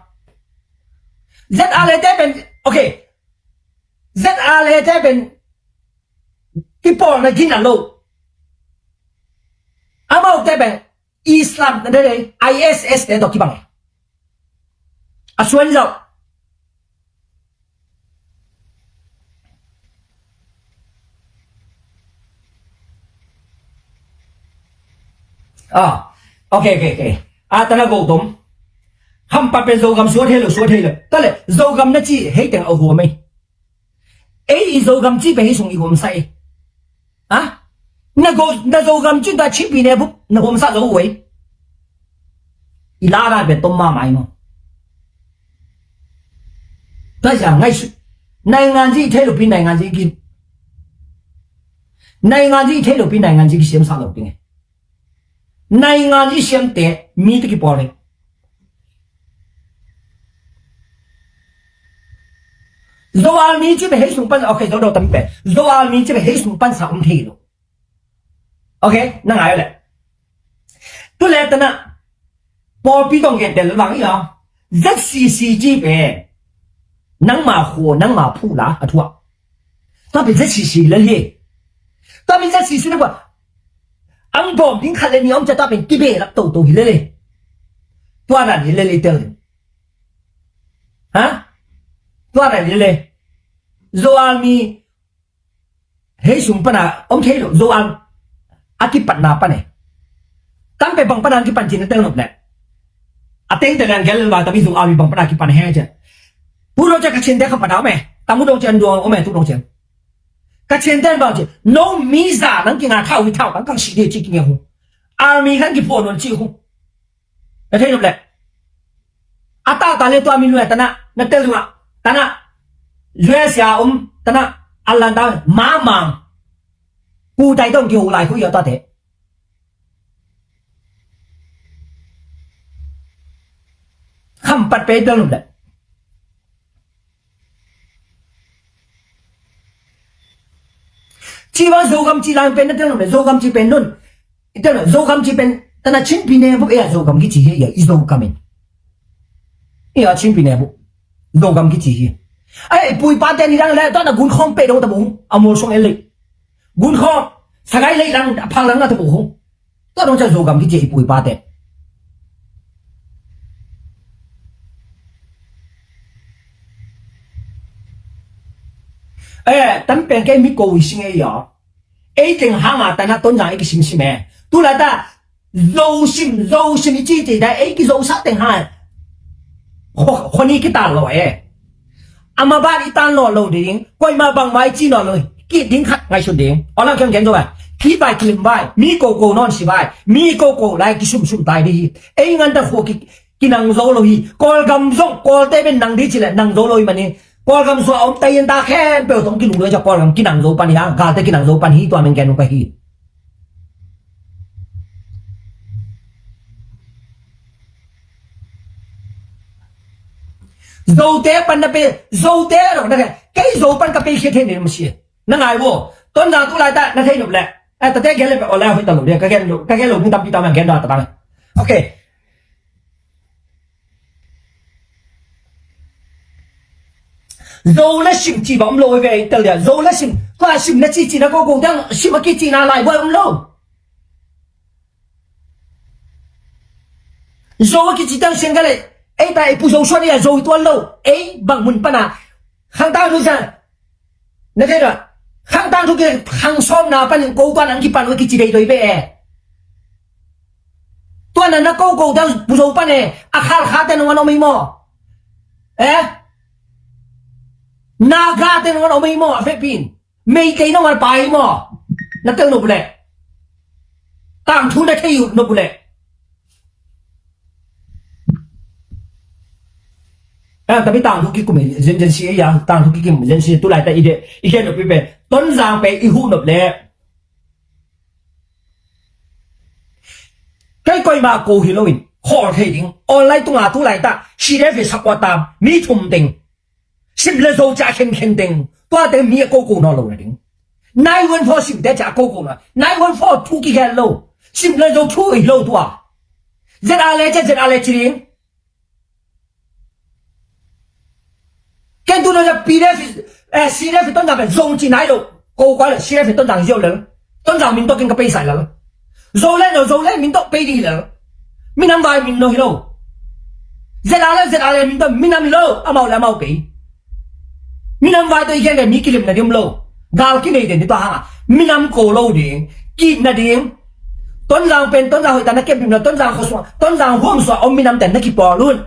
Z R A te pen, okay. Z R A te pen kipawlna gina lo. Amau te pen Islam na dei dei, I S S te tawh kibang. A suan zau. Ah, okay, okay, okay. A tana go tom. Khampat pen Zogam suat hei lo, suat hei lo. Tale, Zogam na ci hei teng a huam ei. Ei i Zogam ci pen hei sung i huamsa ei. Ha? Na go, na Zogam cin ta Chin pi ne bup na huamsa zo uh ei. I la dan pen tom mama ei maw. Tua sia ngai su. Naingan ci i thei lo pi naingan ci ki. Naingan ci i thei lo pi naingan ci ki siamsa lo pi ngai. Naingan i siamte mi te kipawl hi. Zo Army ci pen hei sung pan, okay, Zo Do tam pen. Zo Army ci pen hei sung pansa om thei lo. Okay, na ngai le. Tu le tana pawlpi tong gen tel vang i a. Z C C ci pen nangma khuo, nangma phuh la a thuak. Tua pen Z C C lel hi. Tua pen Z C C lel pua. Ang bawm ding khat le ni om cia tua pen kibe lak toto hi lel hi. Tua dan hi lel hi tel hi. Ha? Tua dan hi lel hi. Zo Army hei sung pana om thei lo, Zo Army a kipatna pan e. Tam pen bang pana kipan cin a tel nop le. A teng te liang gel lel va tam i Zo Army bang pana kipan he cia. Tu dong cia ka cin te ka pana om e. Tam u dong cia an duang om e tu dong cia. Ka cin te bang cia. No mi za nang kinga thau hi thau kang kang si de ci kinga hu. Army kan kiphuan non ci hu. Na thei nop le. A ta ta le tua mi nua tana na tel zunga tana. U S A um tana Atlanta mamang. Ku tai tong ki hu lai khu ya ta te. Khampat pe tel nop le. Ci bang Zogam ci lang pen na tel nop le, Zogam ci pen nun. I tel nop, Zogam ci pen, tana Chin pi ne bup, ea Zogam kici hi, ea i Zogam in. Ea Chin pi ne bup, Zogam kici hi. Ai, pui pa te ni lang le, tana gun khong pe dong ta bung, a mol song el le. Gun khong, sagai le lang, phang lang na ta bung. Tua dong cia Zogam kici i pui pa te. Eh, tam pen kei mi ko i sing ei ya. Ei teng hanga tana Tonzang ei kisimsim e. Tu la ta, Zo sim, Zo sim i ci ci ta, ei ki Zo sa teng ha. Kho, kho ni ki tan lo e. Ama ban i tan lo lo ding, koima bangmah i ci nawn lo, ki ding khat ngaihsun ding. Aw lang kiang gen zo vai. Ki vai kilim vai, mi ko ko nawn si vai, mi ko ko lai kisum sum tai ding hi. Ei ngan ta khua ki, kinang zo lo hi. Kawlgam zong, Kawlte ben nang ding ci le, nang zo lo hi mani. Kawlgam sua om tai in ta khempeuh tong kilung lo hi cia Kawlgam kinang zo pan hi a, galte kinang zo pan hi tua men gen ka hi. Zote pan na pe, Zote a dong na ke, kei Zo pan ka pe khia thei ne ma si. Na ngai bo, ton na tu lai ta, na thei nop le. A ta te gen le pe o la hoi ta lo le, ka gen lo, ka gen lo ni tam pi ta ma gen da ta ta. Okay. Zo le sim ci ba om lo ve tel dia. Zo le sim, ka sim na ci ci na ko ko dang sim a ki ci na lai bo om lo. Zo a kici tang siang ka le, ei ta ei pu Zo suan ei a Zo i tuan lo, ei bang mun pana. Khang tang thu sa, na thei da. Khang tang thu ke khang sawm na panin ko tuan ang kipan ua kici dei doi be e. Tua na na koko dan Pu Zo pan e, a Khalkha te nong an om hi maw? Eh? Naga te nong an om hi maw? A vekpi in Meitei nong an pai hi maw? Na tel nop uh leh, tangthu na thei uh nop uh leh. Eh, tapi tangthu kikum hi, zenzensi ei a, tangthu kikum zenzensi, tulai ta i de, i de nop i pe, Tonzang pe i huh nop leh. Kei koima ko hi lo in, khawl thei ding. Online tunga tulai ta, CDF i support ta, mi thum ding. Sim le Zo ca khenkhen ding. Tua ding mi a koko nawn lo na ding. Nine one four sim te ca koko na. Nine one four thu kigen lo. Sim le Zo thu hi lo tua. ZRA le ca ZRA le ci ding. Ken tu na PDF, eh, CDF Tonzang pen Zo ci nai lo. Ko kua le CDF Tonzang ziau lel. Tonzang min tawh ken ka pei sai lel. Zo le no, Zo le min tawh pei ding lel. Minam vai min no hi lo. ZRA le ZRA le min tawh minam hi lo. Amau le amau pei. Minam vai tawh i gen le mi kilim na dim lo. Gal kinei den ni tua hanga. Minam ko lo ding. Kit na ding. Tonzang pen, Tonzang hoih ta na kem bim na, Tonzang khosua, Tonzang huam sua om minam ten na kipawl un.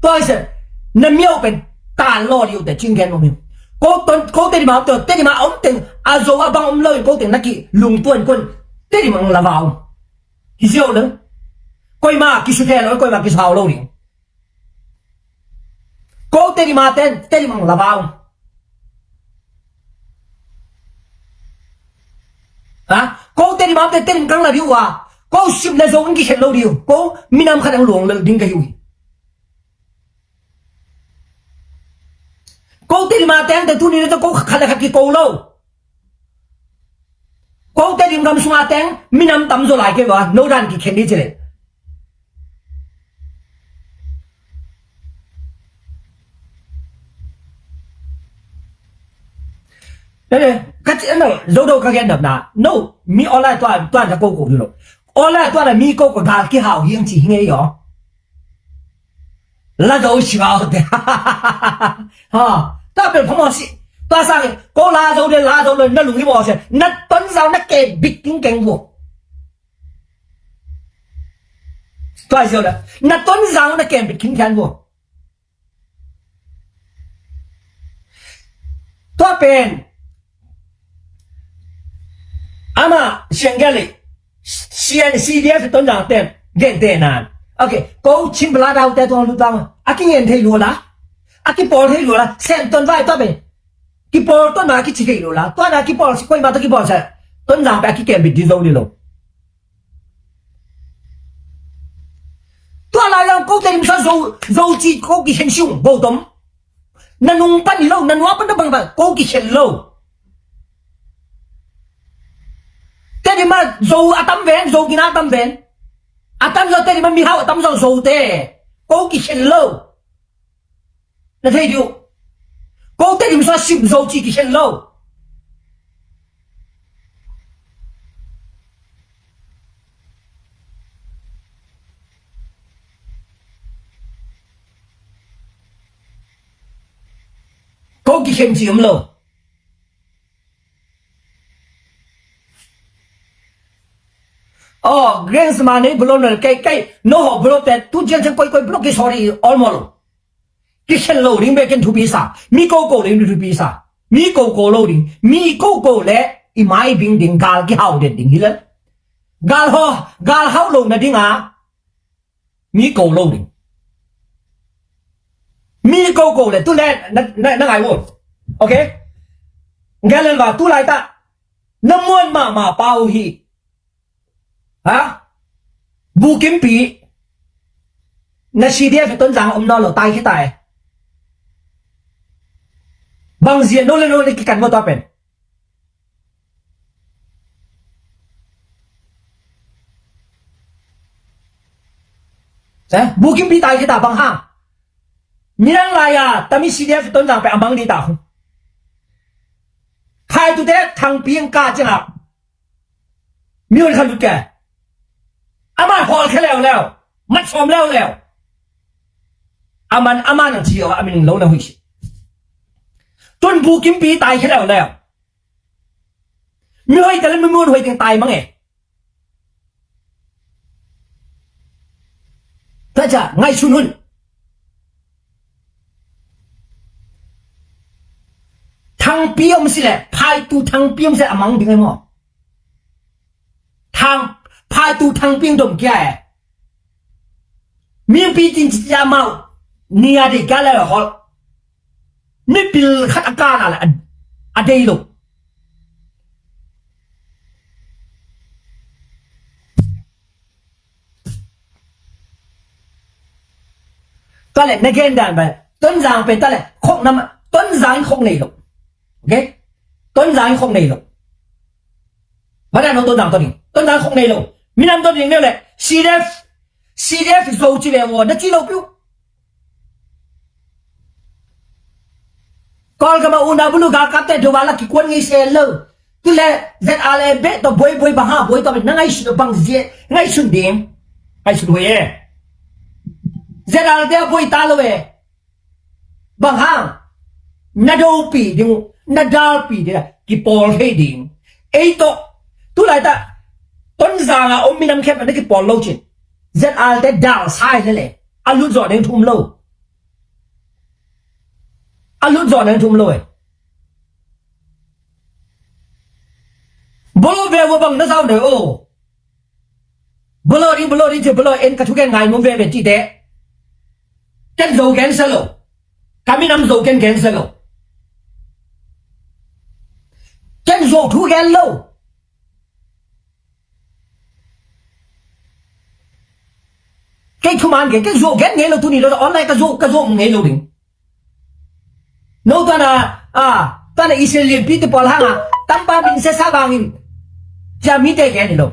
Tua hi se, na miau pen, tan lo diu te cing gen om hi. Ko Ton, ko Tedim a om te, Tedim a om teng, a Zo a bang om lo in ko teng na ki lungtuan kun, Tedim ang la vau. Hi ziau le. Koima ki su the lo, koima ki sau lo ding. Ko Tedim a ten, Tedim ang la vau. Ha? Ko Tedim a ten, Tedim kang la diu a. Ko sim le Zo ang ki khen lo diu. Ko minam khat ang luang le ding ka hiu hi. Ko Tedim a ten, te tu ni le ko khat le khat ki ko lo. Ko Tedim gam sunga teng, minam tam zo lai kei va, no dan ki khen di ci le. Nene, ka ci na, Zo do ka gen dap na, no, mi online tua, tua na ko ko lo. Online tua na mi ko ko gal ki hau hiang ci hi ngei yo. La Zo si vau te. Ha, ta pel phamo si. Ta sang ko La Zo de, La Zo de, na lung hi mo se. Na Tonzang na ke bit king keng vo. Tua zio la. Na Tonzang na ke bit king keng vo. Tua pen. Ama siang gel le. CN CDF Tonzang ten. Gen te nan. Okay. Ko Chin Bala dau te tuang lu tang. A ki ngen thei lu la. A ki pawl thei lu la. Sem ton vai tua pen. Ki pawl ton ma ki ci thei lu la. Tua na ki pawl si koima tua ki pawl sa. Tonzang pe a ki kem bit di Zo di lo. Tua lai lang ko Tedim sa Zo, Zo ci ko ki khen siung, bo tom. Na nung pan hi lo, na nua pan na bang bang, ko ki khen lo. Tedim a Zo a tam ven, Zo gina a tam ven. A tam zo Tedim a mi hau a tam zo Zo te. Ko ki khen lo. Na thei diu. Ko Tedim sa sim Zo ci ki khen lo. Ko ki khen ci om lo. Oh, Grace ma nei blow nal kei kei no ho blow te tu jian chen koi koi blow ki sorry all mo lo. Ki khen lo ding be ken thupi sa. Mi ko ko ding thupi sa. Mi ko ko lo ding. Mi ko ko le i mai bing ding gal ki hau den ding hi le. Gal ho, gal hau lo na ding a. Mi ko lo ding. Mi ko ko le tu le na, na, na ngai wo. Okay? Ngal le va tu lai ta. Na muan ma ma pau hi. Ha? Bukimpi. Na CDF Tonzang om nawn lo tai khi tai. Bang zia no le no le ki kan mo to pen. Eh? Bukimpi tai khi ta bang ha. Minang lai a, tami CDF Tonzang pe a bang di ta hu. Khai tu te thang piang ka chang a. Miun khan lut ke. Aman hol khe leo leo. Mat som leo leo. Aman, aman ang chio, amin lo na hui si. Tun Bukimpi tai khe leo leo. Mi hoi talen mi mun hoi ting tai mange. Tua ciang ngaihsun un. Thangpi om si leh, phaitu thangpi om si leh a mang ding e maw. Thang, phaitu thangpi dom kia e. Mipi cin ci a mau, ni a dei ka le hol. Ni pil khat a ka na le a, a dei lo. Tua le na gen dan ba, Tonzang pen tua le khok nam, Tonzang khok nei lo. Ok? Tonzang khok nei lo. Ba dan no Tonzang to ding. Tonzang khok nei lo. Minam to ding neu le. CDF, CDF Zo ci ve wo, na ci lo piu. Kawlgam a u na bulu galkapte do ba la kikuan ngei se lo. Tu le ZRA le beh tawh buai buai bang hang buai tawh na ngaihsun bang zia ngaihsun ding. Ngaihsun huai e. ZRA te a buai ta lo e. Bang hang na dopi ding uh, na dalpi ding uh, kipawl thei ding. Ei tawh tu laitak Tonzang a om minam khempeuh na kipawl lo cin. ZRA te dal sai lele. A lut zawh ding thu um lo. A lut zawh nang thum lo e. Bolo ve ua bang na zau ne o. Bolo ding, bolo ding ci, bolo en ka thugen ngai mum ve ve ci te. Ken zo gen sa lo. Ka minam zo ken gen sa lo. Ken zo thu gen lo. Kei thuman gen, kei zuau gen ngei lo tuni lo, online ka zuau, ka zuau ngei lo ding. No tuana, a, tuana Israel lianpi te pawl hanga, tampa min sia sa bangin. Cia mi te gen lo.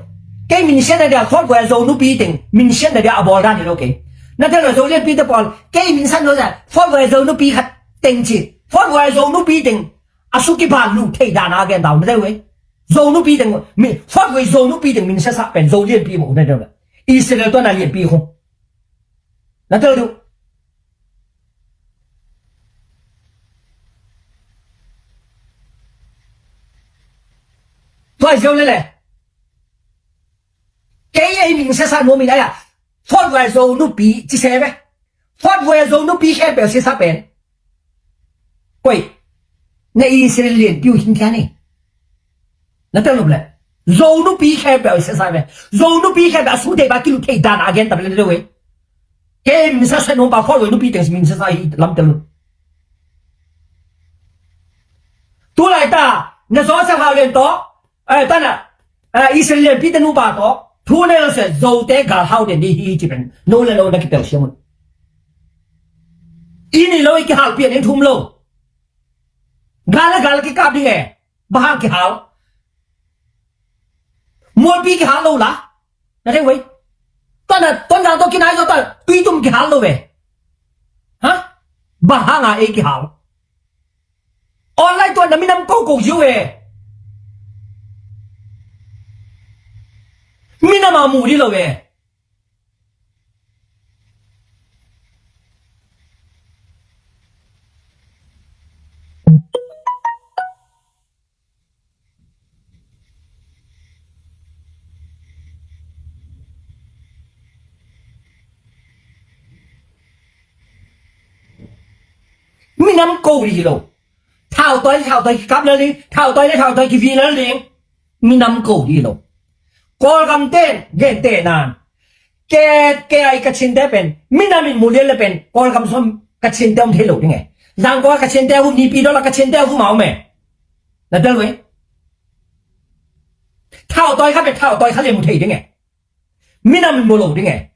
Kei min sia na dia khot gua zo nupi teng, min sia na dia a bawl dan lo kei. Na te lo zo lianpi te pawl, kei min san lo sa, khot gua zo nupi khat teng ci. Khot gua zo nupi teng, a suki ba lu thei dan a gen dau na te we. Zo nupi teng, mi, khot gua zo nupi teng, min sia sa pen, zo lianpi mo, na te lo. Israel tuana lianpi khong. Na tel duh. Tua ziau lele. Kei ei min siasa nuam in aia. Forward zo nupi ci se ve. Forward zo nupi khempeuh siasa pen. Koi. Na Israel lianpi uh hing kia ni. Na tel nup le. Zo nupi khempeuh siasa ve. Zo nupi khempeuh a su dei ba kilu thei dan a gen ta le le we. Kei min sa sa nuam pa khol we nupi teng min sa sa hi lam tel nup. Tu lai ta na zo sa hau len to. Ai ta na. Ai Israel lianpi te nupa to. Thu ne lo se zo te gal hau den di hi ci pen. No le lo na ki tel siamun. Ini lo i ki hal pian in thum lo. Gal la gal ki kap ding e. Bang hang kihal. Mualpi kihal lo la. Na thei wei. Tuan na, tuan na to kinai zo ta. Tuitum kihal lo ve. Ha? Bang hang a ei kihal. Online tuan na minam ko ko ziu ve. Minam a mu di lo ve. Minam ko rih lo. Thau toi, thau toi kikap lel ding. Thau toi le thau toi kivi lel ding. Minam ko rih lo. Kawlgam ten gente nan. Ke, ke ai Kachinte pen. Minam in mulian le pen. Kawlgam som Kachinte om thei lo ding e. Zangkong Kachinte hum nipi dola Kachinte hum a om e. Na tel ve. Thau toi kha pen thau toi kha le mu thei ding e. Minam in mu lo ding e.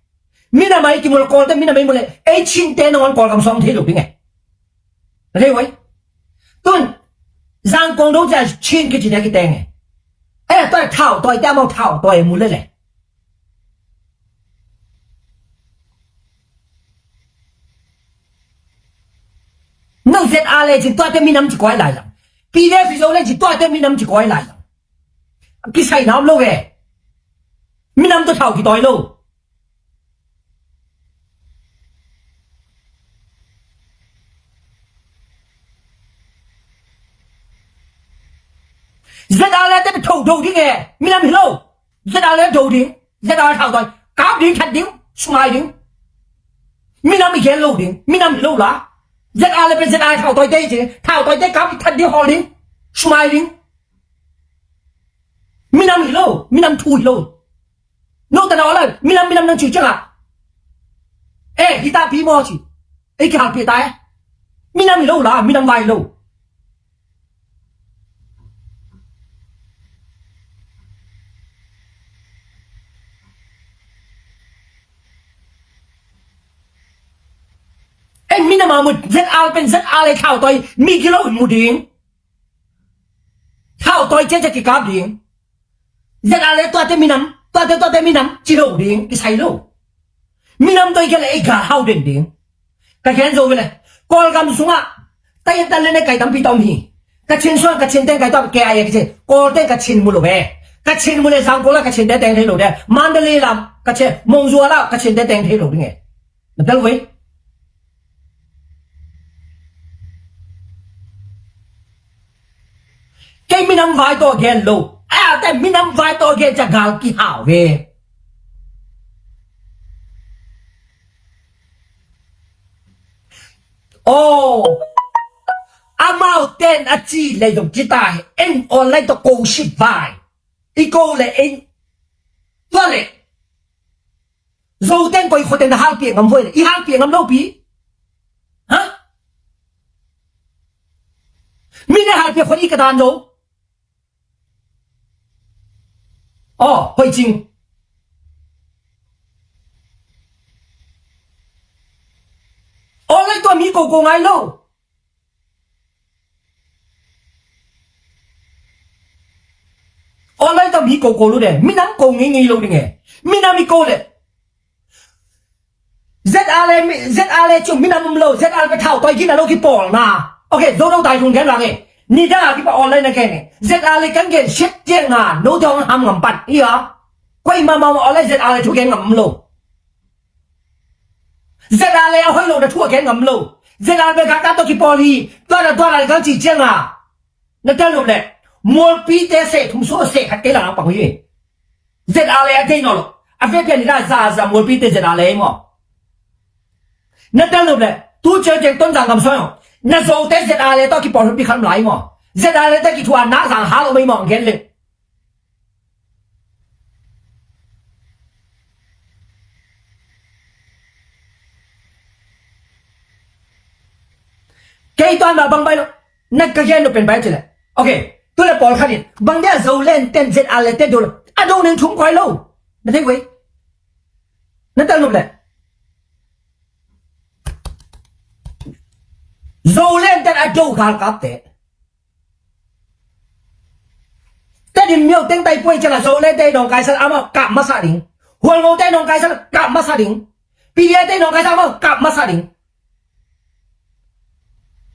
Minam ai ki mu lo Kawlte minam ai mu le. Ei Chinte nangon Kawlgam som thei lo ding e. Rei wai. Tun. Zangkong dong cia Chin kici dia kiteng e. E toi thau toi tia mau thau toi mu le le. Nang ZRA le cin tuate minam ci koi lai zang. PDF Zo le cin tuate minam ci koi lai zang. Kisai na om lo ve. Minam to thau kitoi lo. ZRA le te tho do ding e. Minam hi lo. ZRA le do ding. ZRA thau toi. Kap ding, that ding, sungai ding. Minam i gen lo ding, minam hi lo la. ZRA le pen ZRA thautawite hi ci, thautawite kap i that ding hawl ding, sumai ding. Minam hi lo, minam thu hi lo. No tana awla, minam, minam nang ci cianga. Eh, hita pi maw ci. Ei kihalpi ta eh. Minam hi lo la, minam vai hi lo. En minam a mu ZRA pen ZRA le thautawi mi gilo in mu ding. Thautawi ciacia kikap ding. ZRA le tuate minam, tuate tuate minam ci lo ding, kisai lo. Minam tawh i gen le ei gal hau den ding. Ka gen zo ve le. Kawlgam sungah taintan le ne kai tampi tom hi. Kachin suan Kachin teng kai tom KIA Kachin. Kawl teng Kachin mu lo ve. Kachin mu le Zangkong la Kachin te teng thei lo de. Mandalay lam Kachin, Mongzuala Kachin te teng thei lo ding e. Na tel ve. Kei minam vai tawh gen lo. Ai a te minam vai tawh gen ca gal kihau ve. Oh, amau ten a ci le zong kita he en online tawh ko si vai. I ko le en. Tua le. Zo ten koi khua ten na halpiak ngam voi le. I halpiak ngam lo pi. Ha? Mi ne halpiak khua i ka dan zo. Oh, hoi cing. Online tua mi ko ko ngai lo. Online tua mi ko ko lo de. Minam ko ngi ngi lo ding e. Minam i ko le. ZRA le mi, ZRA le ciu minam um lo, ZRA le pe thautawite gina lo kipawlna. Ok, zo lo tai thung gen lang e. Ni da kipa online na gen e. ZRA le kan gen siat ciang a, no te hong ham ngam pan. Ia. Koi mama online ZRA le thu gen ngam um lo. ZRA le a hoi lo na thu a gen ngam lo. ZRA le pe kata to kipawl hi. Tua na tua na le kan ci ciang a. Na tel nuam le, mualpite seh thum sua seh khat kei la pang hi. ZRA le a kei naw lo. A fe pian ni la za za mualpite ZRA le maw. Na tel nuam le, tu cia keng Tonzang gam soi maw. Na Zote ZRA le tawh kipawl hun pi khat lai maw. ZRA le te kithua na zang ha lo mai maw gen le. Kei tuan ma bang bai lo. Na ka gen lo pen bai cile. Ok. Tu le pawl khanin. Bang dia zo len ten ZRA le te do lo. A do nen thum koi lo. Na thei wei. Na tel nuam le. Zo len ten a do gal kap te. Tedim myo teng tai puai chala zo le te nong kai sal ama kap masa ding. Hual ngo te nong kai sal kap masa ding. Pidia te nong kai sal ama kap masa ding.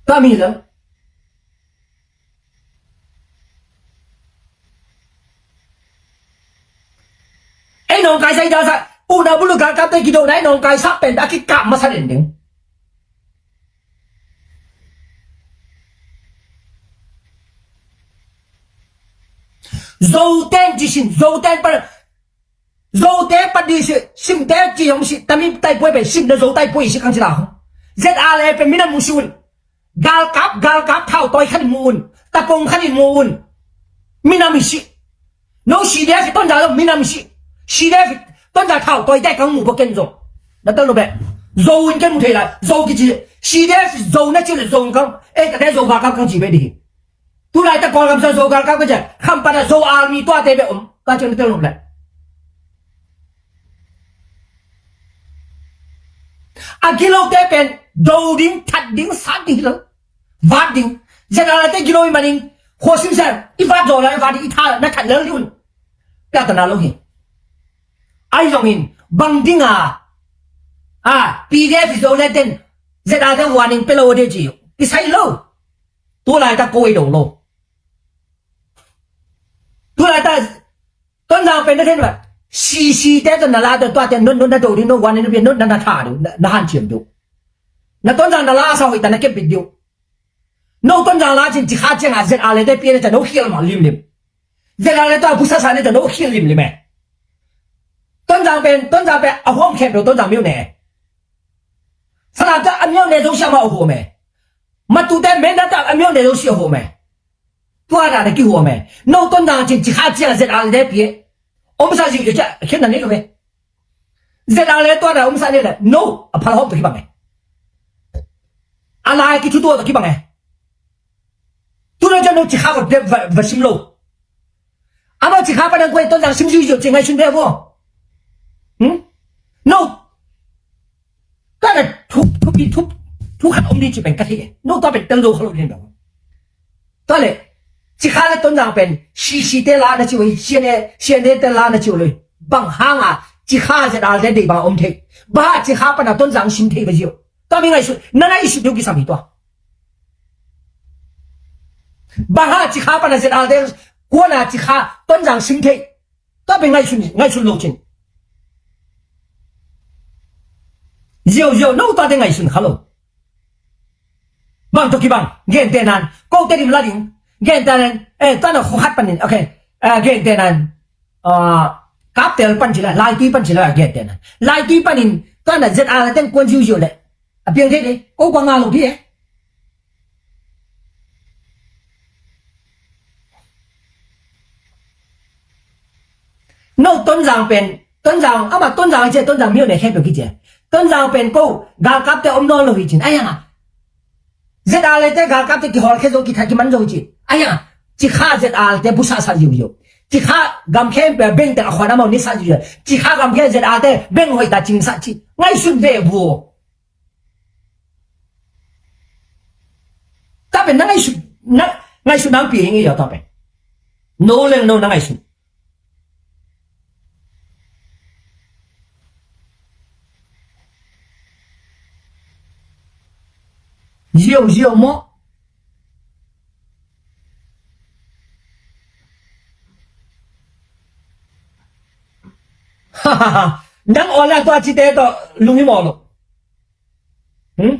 Kami la. Ei nong kai sai da sa. Una bulu gal kap te kido nai nong kai sa pen aki kap masa ding ding. Zoten jisin, Zoten pa, Zote pa di si, simte ji hong si, tami tai puai pen, sim na Zo tai puai si kang si la hong. ZRA le pen minam mu si un. Galkap, galkap, thau toi khan mu un. Tapong khan mu un. Minam si. No si de si ton da lo, minam si. Si de si ton da thau toi te kang mu bo ken zo. Na tal lo be. Zo un ken mu thei la, Zo ki ji. Si de si Zo na ji le Zo kang. E ka te Zo galkap kang ji be di. Tulai ta Kawlgam sa Zo galkap ka ja. Khampat a Zo army tuate be om. Ka ciang tel nop le. A gilote pen do ding, that ding, sat ding hi lo. Vat ding. ZRA te gilo i manin. Khuasim sa i vat zo la i vat ding i tha na that lel ding un. Pia ta na lo hi. Ai zongin bang ding a. A PDF i zo le ten. ZRA te warning pe lo de ji. I sai lo. Tulai ta ko i do lo. Tulai ta Tonzang pen na then ba. Sisi te to na la to tua te no no na do di no wan ni no na na tha do na han chiam do. Na Tonzang na la sa hoi ta na kep bit do. No Tonzang la chin chi kha chiang a ZRA le te pi ne ta no khial ma lim lim. ZRA le ta bu sa sa ne ta no khial lim lim e. Tonzang pen Tonzang pen a hom khem do Tonzang miu ne. Falam te a myo ne zo sia ma a huam e. Matute mena te a myo ne zo sia huam e. Tua na na kihuam e. No Tonzang cin Cikha ciang zet a le te pie. Om sa zi cia khian na nei lo ve. Zet a le tua na om sa ne le. No a phal hom to kibang e. A lai ki thu tua to kibang e. Tu no cia no Cikha ko de va sim lo. Ama Cikha pa nang kuai Tonzang sim zi zi cin ngai sun de vo. Hmm? No. Ka na thu thu pi thu thu khat om di ci pen ka thei. No tua pen tel do khalo din ba. Tua le Cikha le Tonzang pen C C te la na ci wei, C N A, C N A te la na ci wei. Bang hanga Cikha zet a le te dei bang om thei. Ba Cikha pa na Tonzang sim thei ba zio. Tua mi ngai sun, na ngai sun yo ki sami tua. Bang ha Cikha pa na zet a le te kuana Cikha Tonzang sim thei. Tua pen ngaihsun, ngaihsun lo cin. Ziau ziau no tua te ngaihsun kha lo. Bang to kibang, gente nan, ko te dim la ding, gente nan, eh, tua na kho khat panin, okay, eh, gente nan, ah, kap tel pan cila, lai tui pan cila, gente nan. Lai tui panin, tua na zet a la teng kuan ziu ziu le. A piang thei ni, ko kua nga lo pi e. No Tonzang pen, Tonzang, ama Tonzang cia, Tonzang myo ne khe pyo ki cia. Tonzang pen ko, galkap te om no lo hi cin. Ayang a. Zet a le te galkap te ki hol khe zo ki tha ki man zo hi cin. Ayang a. Cikha zet a le te busa sa ziu ziu. Cikha gam khe pyo beng te a khon ama ni sa ziu ziu. Cikha gam khe zet a le te beng hoi ta cing sa ci. Ngaihsun ve bu. Tua pen na ngaihsun, na ngaihsun nang pi hi ngi yo tua pen. No leng no na ngaihsun. Ziau ziau mo. Nang ola tua ci te to lung hi mo lo. Hmm?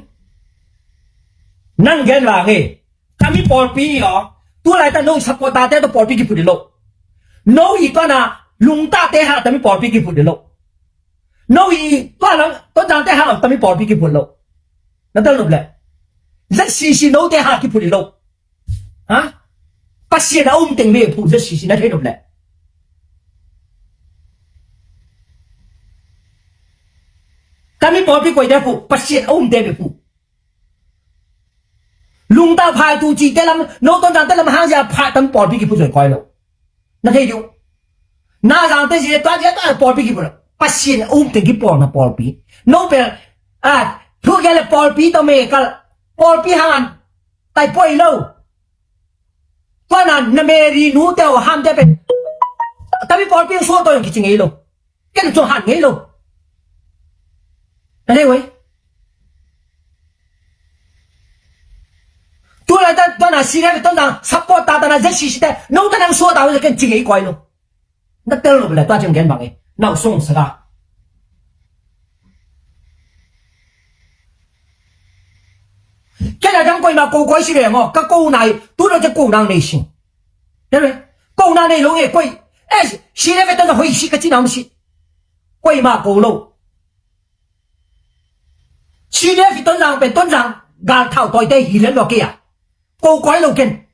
Nang gen vang e. Tami pawlpi i aw. Tu lai ta no sapkawta te to pawlpi kiphut i lo. No i tua na lungta te ha tami pawlpi kiphut i lo. No i tua lang to dang te ha tami pawlpi kiphut lo. Na tel nop le. Z C C no te ha kiphut i lo. Ha? Pasian a um teng ve phu Z C C na thei nop le. Tami pawlpi koi te phu, Pasian a um te ve phu. Lungta phai tu ci te lam, no ton dang te lam hang zia pha tami pawlpi kiphu zoi koi lo. Na thei diu. Na zang te zia tua zia tua pawlpi kiphu lo. Pasian a um teng kipawlna pawlpi. No pe, a, thu kia le pawlpi to me kal. Pawlpi hang an. Tai poi lo. Tua na, na Mary nu te o ham te pen. Tami pawlpi suak to yang kici ngei lo. Ken zong han ngei lo. Na thei wei. Tu lai ta, tua na C D F ton dang, support ta ta na Z C C te. No ta nang suak ta wei ken ci ngei koi lo. Na tel lo bele tua ciang gen bang e. Nau song sa ga. Ken a dang koi ma ko koi si le ngo. Ka ko nai, tu lo te ko nang nei sing. Ken le, ko nang nei lo nge koi. Eh, si le ve ta na hoi si ka ci nam si. Koi ma ko lo. Si le fi ton lang pen ton lang. Gal thau toi te hi le lo kia. Ko koi lo ken.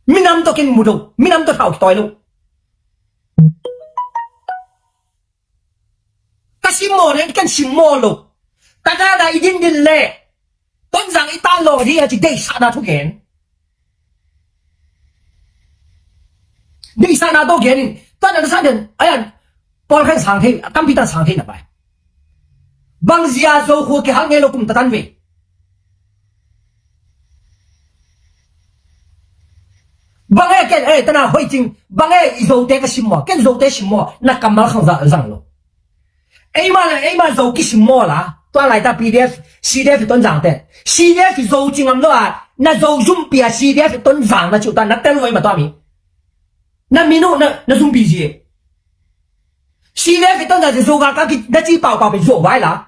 Minam to ken mu lo. Minam to thau toi lo. Ka simmaw le kan simmaw lo. Ka dana i din din le. Tonzang i tan lo di a ci deisahna thu gen. Deisahna to gen in. Tua na sa den. Ayan. Paul khen sang thei. Kampi tan sang thei na pai. Bang zia zo khu ki hal nge lo kum ta tan ve. Bang e ken, eh, tana hoi cing. Bang e i Zote ka simmaw. Ken Zote simmaw. Na kammal khang za, zang lo. Eima le, eima Zo ki simmaw la. Tua lai ta P D F, C D F ton zang te. C D F Zo cing am lo a. Na Zo zumpi a C D F ton zang na ciu ta. Na tel lo eima tua mi. Na minu, na, na zumpi zi. C D F ton zang zi Zo ga ka ki, na ci pau pau pe Zo vai la.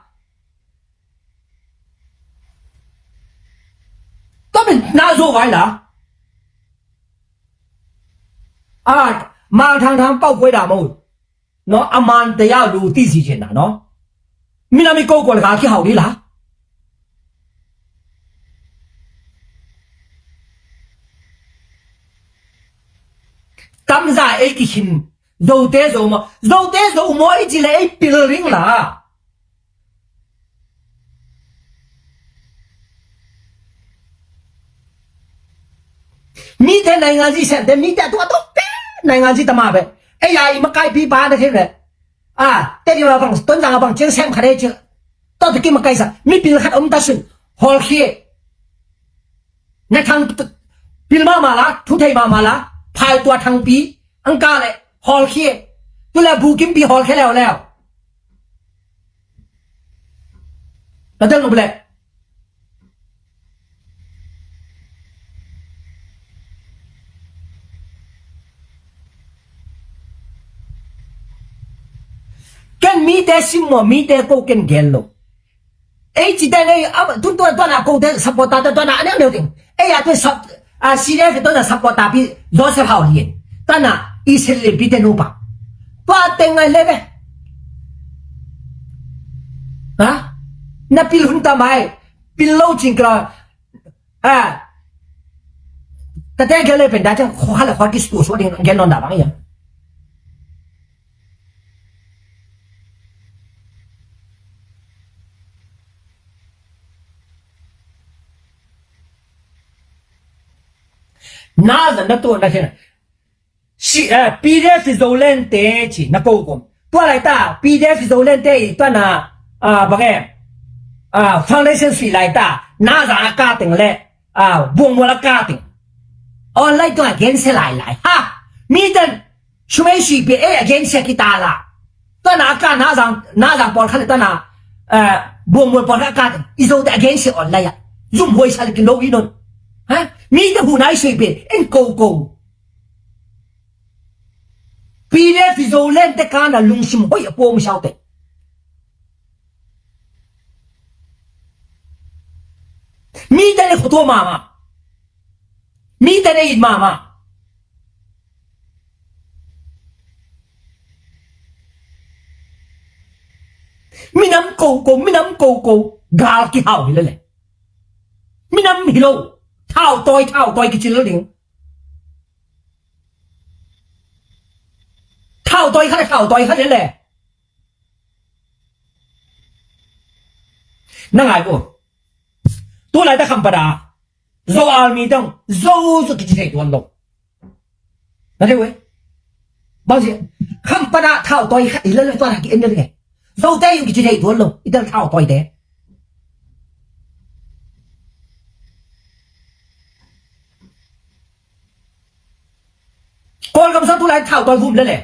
Tua pen na zo vai la. A, mang thang thang pau kuai da mo. No, a man te ya lu ti si chen na, no. Minam i ko ko le ka ki hau di la. Za ei kikhin, Zote Zo maw, Zote Zo maw i ci le ei pil ring la. Mite nainganzi semte, mite a tua tua pen nainganzi tama ve. Ei a i makaipi pa na khin ve. A, Tedim a bang, Tonzang a bang ciang sem khat ei ci. Tua tua ki makaisa, mipil khat om ta sun, hawlkhia. Na thang pil mahmah la, thu thei mahmah la, phai tua thangpi, angka le, hawlkhia. Tu le bukimpi hawlkhia leuleu. Na tel nop le. Ken mite sim maw, mite ko ken gen lo. Ei ci teng ei, a, tun tua, tua na ko te support ta, tua na a neu neu teng. Ei a te sap, a, C D F tua na support ta pi Joseph Hau Lian. Tua na i sel le pi te nu pa. Tua teng ai le ve. Ha? Na pil hun ta mai. Pil lo cing kla. A. Tate gel le pen da cang kho kha le kho ki stu so ding gel non da bang ya. Na zan na tu na khen. Si, eh, P D F Zoland te ci na ko ko. Tua lai ta, P D F Zoland te i tua na, ah, bang e, ah, foundation si lai ta, na za a ka teng le, ah, buang mual a ka teng. Online tua against lai lai. Ha! Mi ten, sumei si pe, eh, against kita la. Tua na ka na zang, na zang pawl kha le tua na, eh, buang mual pawl kha ka teng. I zo te against online ya. Zum huai sa le kin lo i non. Ha? Mi te hu nai si pe, en ko ko. P D F Zoland te kana lungsim hoih a pua mu siau te. Mi te le khutua mama. Mi te le it mama. Minam ko ko, minam ko ko. Gal kihau hi le le. Minam hi lo. Thau toi, thau toi kici lo ding. Thau toi kha le, thau toi kha le le. Na ngai ko. Tu lai ta kham pada. Zo al mi tang. Zo zo kici thei tuan lo. Na thei we. Bang si. Kham pada thau toi kha i le le tua na ki en le le. Zo te yu kici thei tuan lo. I tel thau toi te. Kawlgam sa tu lai thau toi vum le le.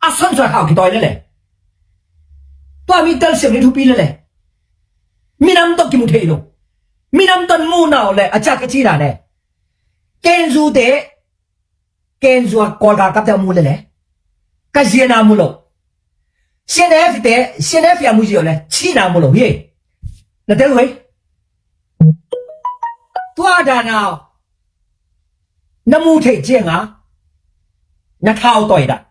A son sa thau kitoi le le. Tua mi tel siam ni thupi le le. Minam tawh kimu thei lo. Minam tawh mu nau le a cak a ci na le. Kenzu te. Kenzu a Kawlgam kap te a mu le le. Ka ziana mu lo. C N F te. C N F a mu zio le. Cina mu lo. Ye. Na tel hoi. Tua dan a na mu thei ciang a na thau toi dah.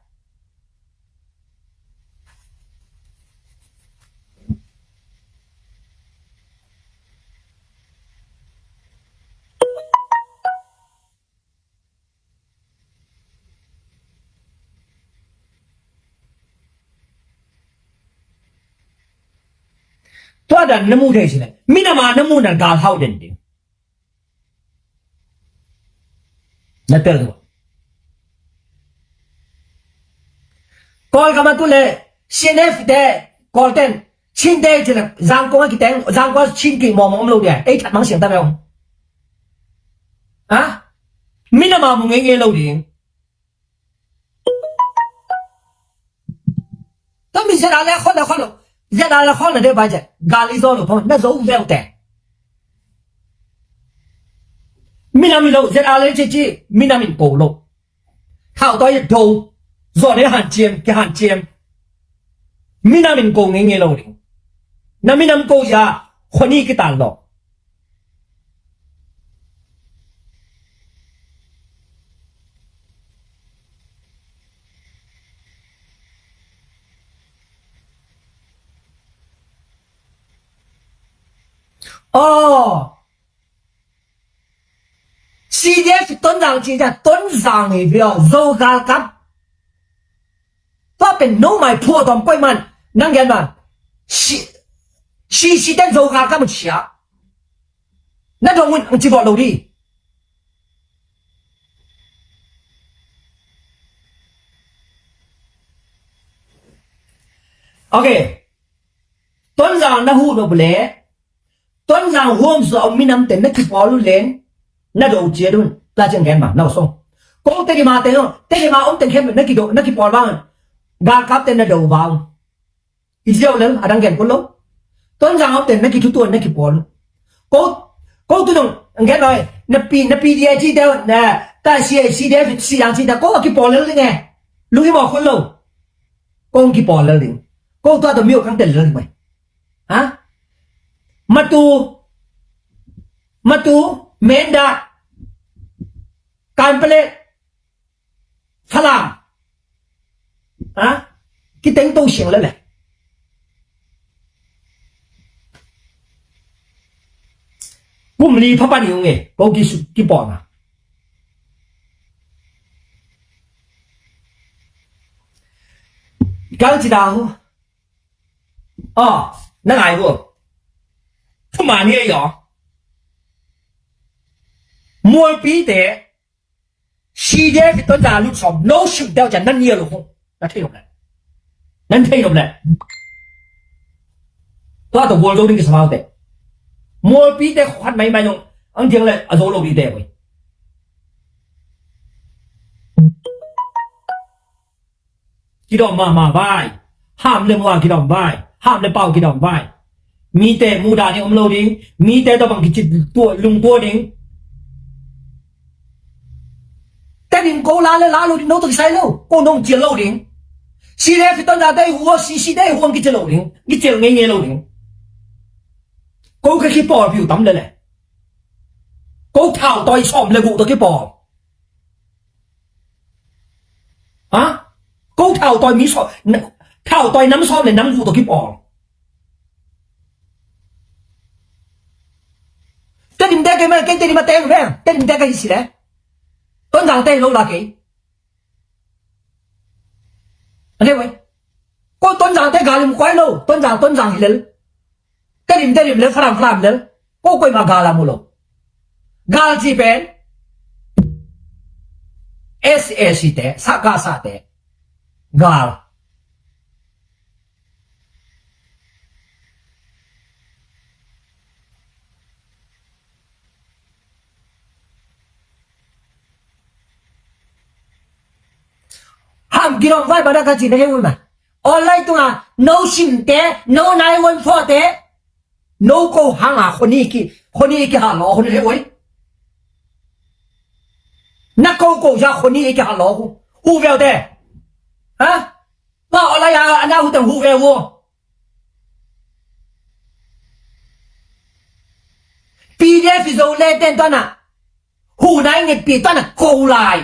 Tua dan na mu thei si le. Minam a na mu na gal hau den ding. Na tel tua. Kawlgam a tu le C N F te Kawlten Chin te ci le Zangkong a kiteng Zangkong Chin kik mawmawm lo dia. Ei that mang siang ta meo. Ha? Minam a mu ngei ngei lo ding. Tami zet a le khol le khol lo. Zet a le khol na de ba zet. Gal i zo lo pho na zo veu te. Minam i lo zet a le ci ci minam in ko lo. Thau toi do. Zo ne han ciam ki han ciam. Minam in ko ngei ngei lo ding. Na minam ko ya khoni ki tan lo. Aw. CDF Tonzang ci ciang Tonzang hi viau, Zo galkap. Tua pen no mai phuah tawm koih man. Nang gen ma. Si, si, si ten Zo galkap mun sia. Na dong un ang ci vawt lo di. Ok. Tonzang na huh nop le Tonzang huam sua om minamte na kipawl uh len na do ciat un. Tua ciang gen ma na song. Ko Tedim a te no, Tedim a om teng khem na kido, na kipawl vang. Galkapte na do vang. I ziau lel a dang gen kul lo. Tonzang om teng na kithutuan na kipawl uh. Ko, ko tu dong gen lo. Na pi, na PDA ci te na ta CDF Sidang ci te ko a kipawl lel ding e. Lu hi mawk kul lo. Ko kipawl lel ding. Ko tua tawh mi uh kang tel lel ding mai. Ha? Matu, Matu, Menda, Kanpale, Falam. Ha? Kiteng to siang lele. Kum li phapan yung e, ko kisu, kipawl na. Kang ci da hu. Aw, na ngai hu. Thuma ni e yaw. Mualpi te, CDF Tonzang lut sawm, no sim deuh ciang nan nial uh. Na thei nop le. Nan thei nop le. Tua tawh gual zo ding kisam te. Mualpi te khuat mai mai nong. Ang diang le a zo lo di te ui. Kidawm mahmah vai. Ham le mual kidawm vai. Ham le pau kidawm vai. Mite mudah ding om lo ding. Mite tawh bang kici tua lungtua ding. Tedim ko la le la lo ding, no tawh kisai lo. Ko nong cial lo ding. Si le fi ton da dei hua, si si dei hua kici lo ding. Kici ngei ngei lo ding. Ko ka kipawl piu tam le le. Ko thau tawi sawm le guh tawh kipawl. Ha? Ko thau tawi mi sawm, thau tawi nam sawm le nam guh tawh kipawl. Tedim te kei ma, kei Tedim a teng ve, Tedim te ka hi si le. Tonzang te hi lo la kei. A thei ve. Ko Tonzang te galim kuai lo, Tonzang, Tonzang hi lel. Tedim, Tedim lel, Falam, Falam lel. Ko koimah gal a mu lo. Gal ci pen SAC te, Sakasa te. Gal. Ham kidawm vai bada ka ci na hei un ma. Online tunga no sim te, no nine one four te. No ko hanga khoni ki, khoni ki ha lo khoni le oi. Na ko ko ja khoni ki ha lo hu. Hu veu te. Ha? Pa ola ya ana hu tang hu veu hu. PDF zo le ten tana. Hu nai nge pi tana ko lai.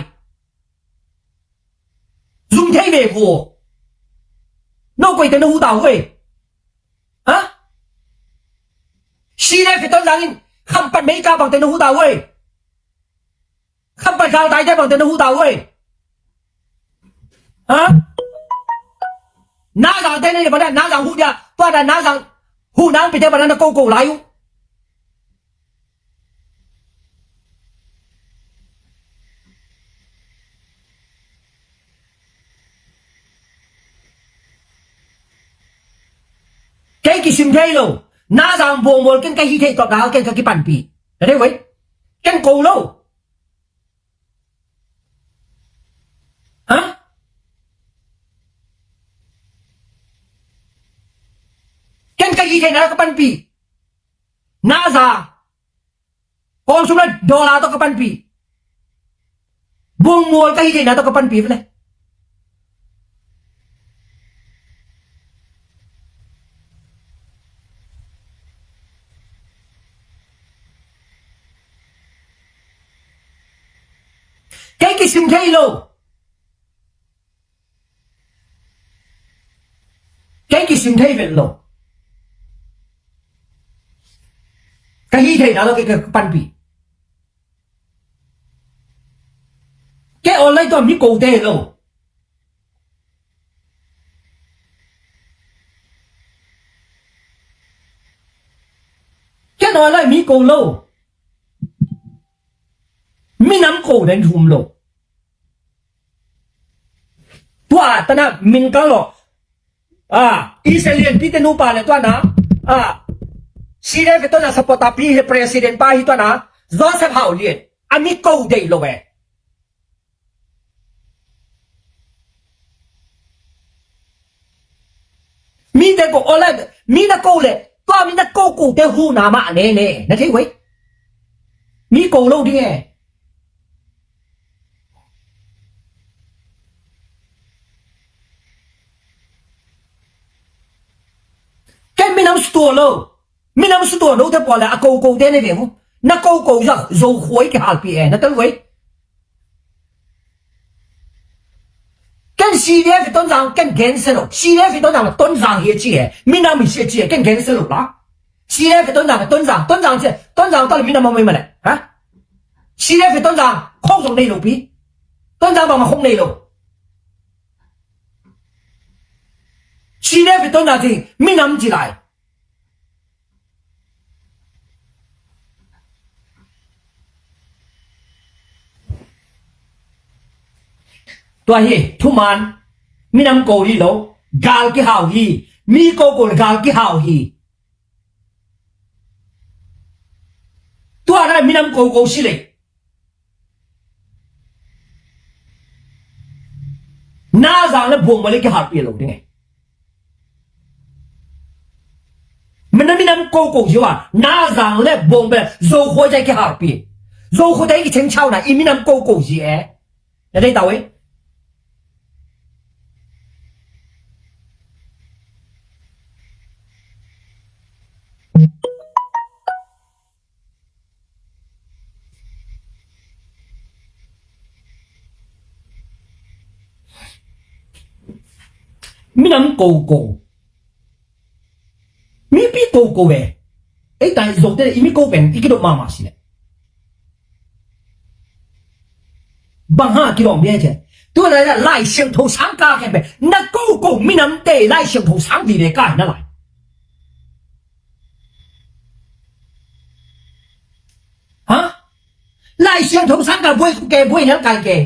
Zum thei ve hu. No koi te no hu ta hu e. Ha? Si le fi ton zangin khampat mei ka bang te na hu ta ue. Khampat gal tai te bang te na hu ta ue. Ha? Na zang te ne bang na zang hu dia. Tua da na zang hu nang pi te bang na ko ko lai u. Kei kisim thei lo. Na zang buang mual ken ka hi thei tawh na ken ka kipanpi. Na thei wei. Ken ko lo. Ha? Ken ka hi thei na ka panpi. Na zang. Kawng sum le dollar tawh ka panpih. Bungmual ka hi theihna tawh ka panpih vele. Kei kisim thei lo. Kei kisim thei vet lo. Ka hi theihna lo kei ka panpih. Online tua mi kote hi lo. Ken online mi ko lo. Minam ko den hum lo. Tua tana min kang lo. Ah, Israel lian pite nupa le tua na. Ah, CDF tua na supporter pi hi president pa hi tua na. Joseph Hau lian. A mi ko dei lo e. Mi te ko ole, mi na ko le. Tua mi na ko ko te hu na ma ne ne. Na thei wei. Mi ko lo ding e. Ken minam sutua lo. Minam sutua lo te pua le a ko ko te ne ve mu. Na ko ko za zo khoi ke hal pi e. Na tal wei. Ken CDF Tonzang ken gense lo. CDF Tonzang Tonzang hi chi e. Minam hi chi e ken gense lo la. CDF Tonzang Tonzang Tonzang chi Tonzang tal minam ma mai ma le. Ha? CDF Tonzang khong zong nei lo pi. Tonzang ba ma khong nei lo. CDF Tonzang chi minam chi lai. Tua hi thuman minam ko hi lo. Gal kihau hi. Mi ko ko gal kihau hi. Tua na minam ko ko si le. Na zang le buang ma le kihau pi lo ding e. Minam minam ko ko ziwa na zang le bong be zo khua jai ki harpi. Zo khua dai ki cheng chau na i minam ko ko zi e. Na dai tau e. Minam ko ko. Mipi ko ko ve. Ei tai zo te i mi ko pen i kidop mama si le. Bang ha kidop bia che. Tu na lai siang tho sang ka ke pe. Na ko ko minam te lai siang tho sang di le ka na lai. Ha? Lai siang tho sang ka buai ke buai nang kai ke.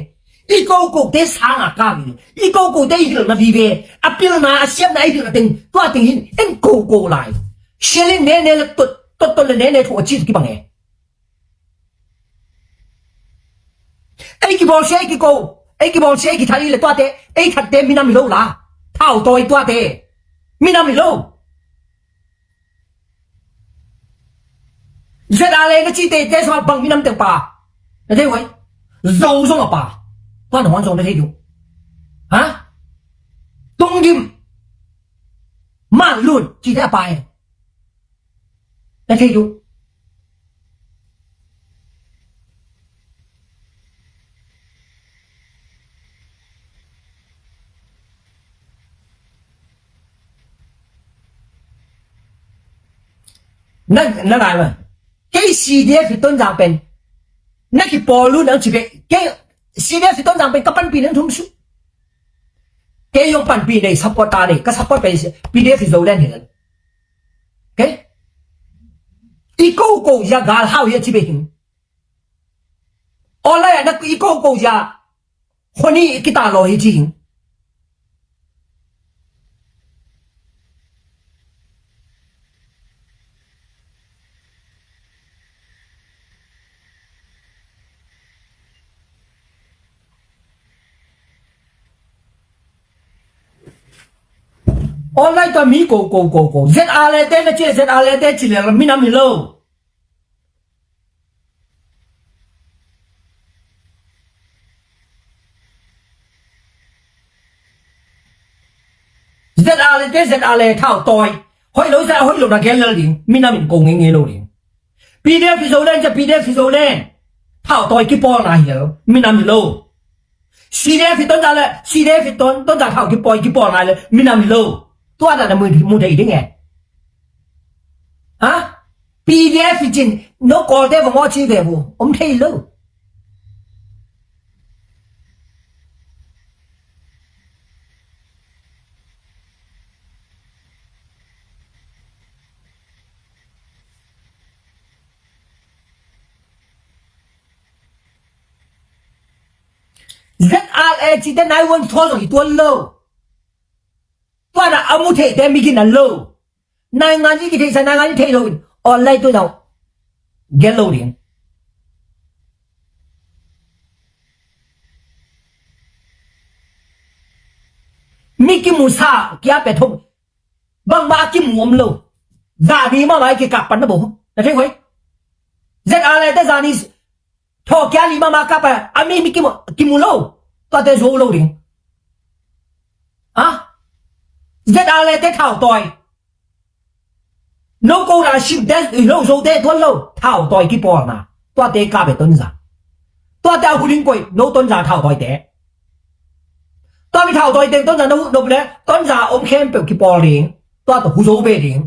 I ko ko te sang a ka mi. I ko ko te i hil na vi ve. A pil na a siam na i hil na ting. Tua ting hin en ko ko lai. Sialin ne ne le tot tot tot le ne ne tho a chi ki bang e. Ei ki bol sia ei ki ko. Ei ki bol sia ei ki thali le tua te. Ei that te minam hi lo la. Thau toi tua te. Minam hi lo. Zet a le na ci te te sa bang minam te pa. Na te wai. Zong zong a pa. Pa na wan zong na te du. Ha? Tung gim. Ma lun ci te a pa e. Na te du. Na na lai ma. Kei CDF Tonzang pen. Na ki polu nang ci be. Kei CDF Tonzang pen ka panpi nang thum su. Kei yong panpi nei support ta nei ka support pen PDF Zoland hi. Kei. I ko ko ya gal hau ya ci be hin. Online na i ko ko ya. Khoni kita lo hi jing. Online ta mi ko ko ko ko. Z R L T na che Z R L T chi le minam hi lo. Z R L T, Z R L T thau toi. Hoi lo za hoi lo na gel lal ding. Minam in ko ngei ngei lo ding. PDF Zoland ja PDF Zoland. Thau toi ki pol na hial. Minam hi lo. CDF Tonzang le CDF Ton Tonzang thau ki poi ki pol na le. Minam hi lo. Tua da na mu mu dei ding e. Ha? PDF cin no ko te vo ngo ci ve vo. Om thei lo. Cite nai wan thaw zong hi tuan lo. Tuana a mu theihte mi gina lo. Naingan i kitheihsa naingan i theih lo in online tuan zong gen lo ding. Mi kimusa kia pe thong bangmah a kimu om lo. Zani mahmah a kikap pan na bo na thei huai. Zet a lete zani thaw kia li mahmah kap a mi mi kimu kimu lo. Tuate zo lo ding. Ha? Zet a lete thau tawi. No ko na sim te lo zo te tuan lo thau tawi kipawlna. Tuate kap e Tonzang. Tuate a huling koih no Tonzang thau tawi te. Tua mi thau tawi teng Tonzang na huh nop le Tonzang om khempeuh kipawl ding. Tua tua hu zo ve ding.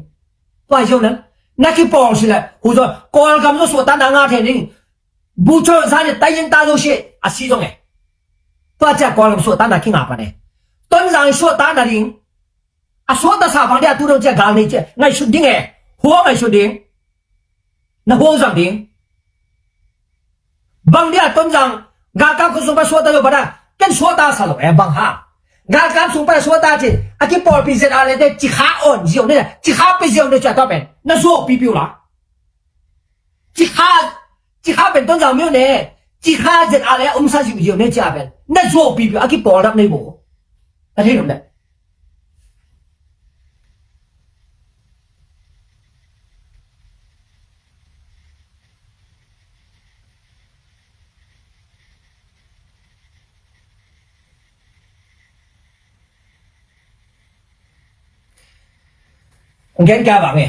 Tua hi zo nan na kipawl si le hu zo Kawlgam zo suahtakna nga thei ding. Bucho sa ni tai yin ta zo si a si zong e. Tua cia Kawlgam suahtakna kinga pan e. Tonzang suahtakna ding. A suahtaksa bang dia tu dong cia gal nei cia ngaihsut ding e. Hua ngaihsut ding. Na huang zang ding. Bang dia Tonzang galkap khut sung pa suahta lo bada ken suahta sa lo e bang ha. Galkap sung pa suahta ci a kipawlpi zet a lete cikha on ziau ne cikha pe ziau ne cia tua pen na zuau pipiu la. Cikha cikha pen Tonzang miau ne cikha zet a le omsa ziu ziau ne cia pen na zuau pipiu a kipawl dap nei bo. A thei lo ne. Gen ka bang e.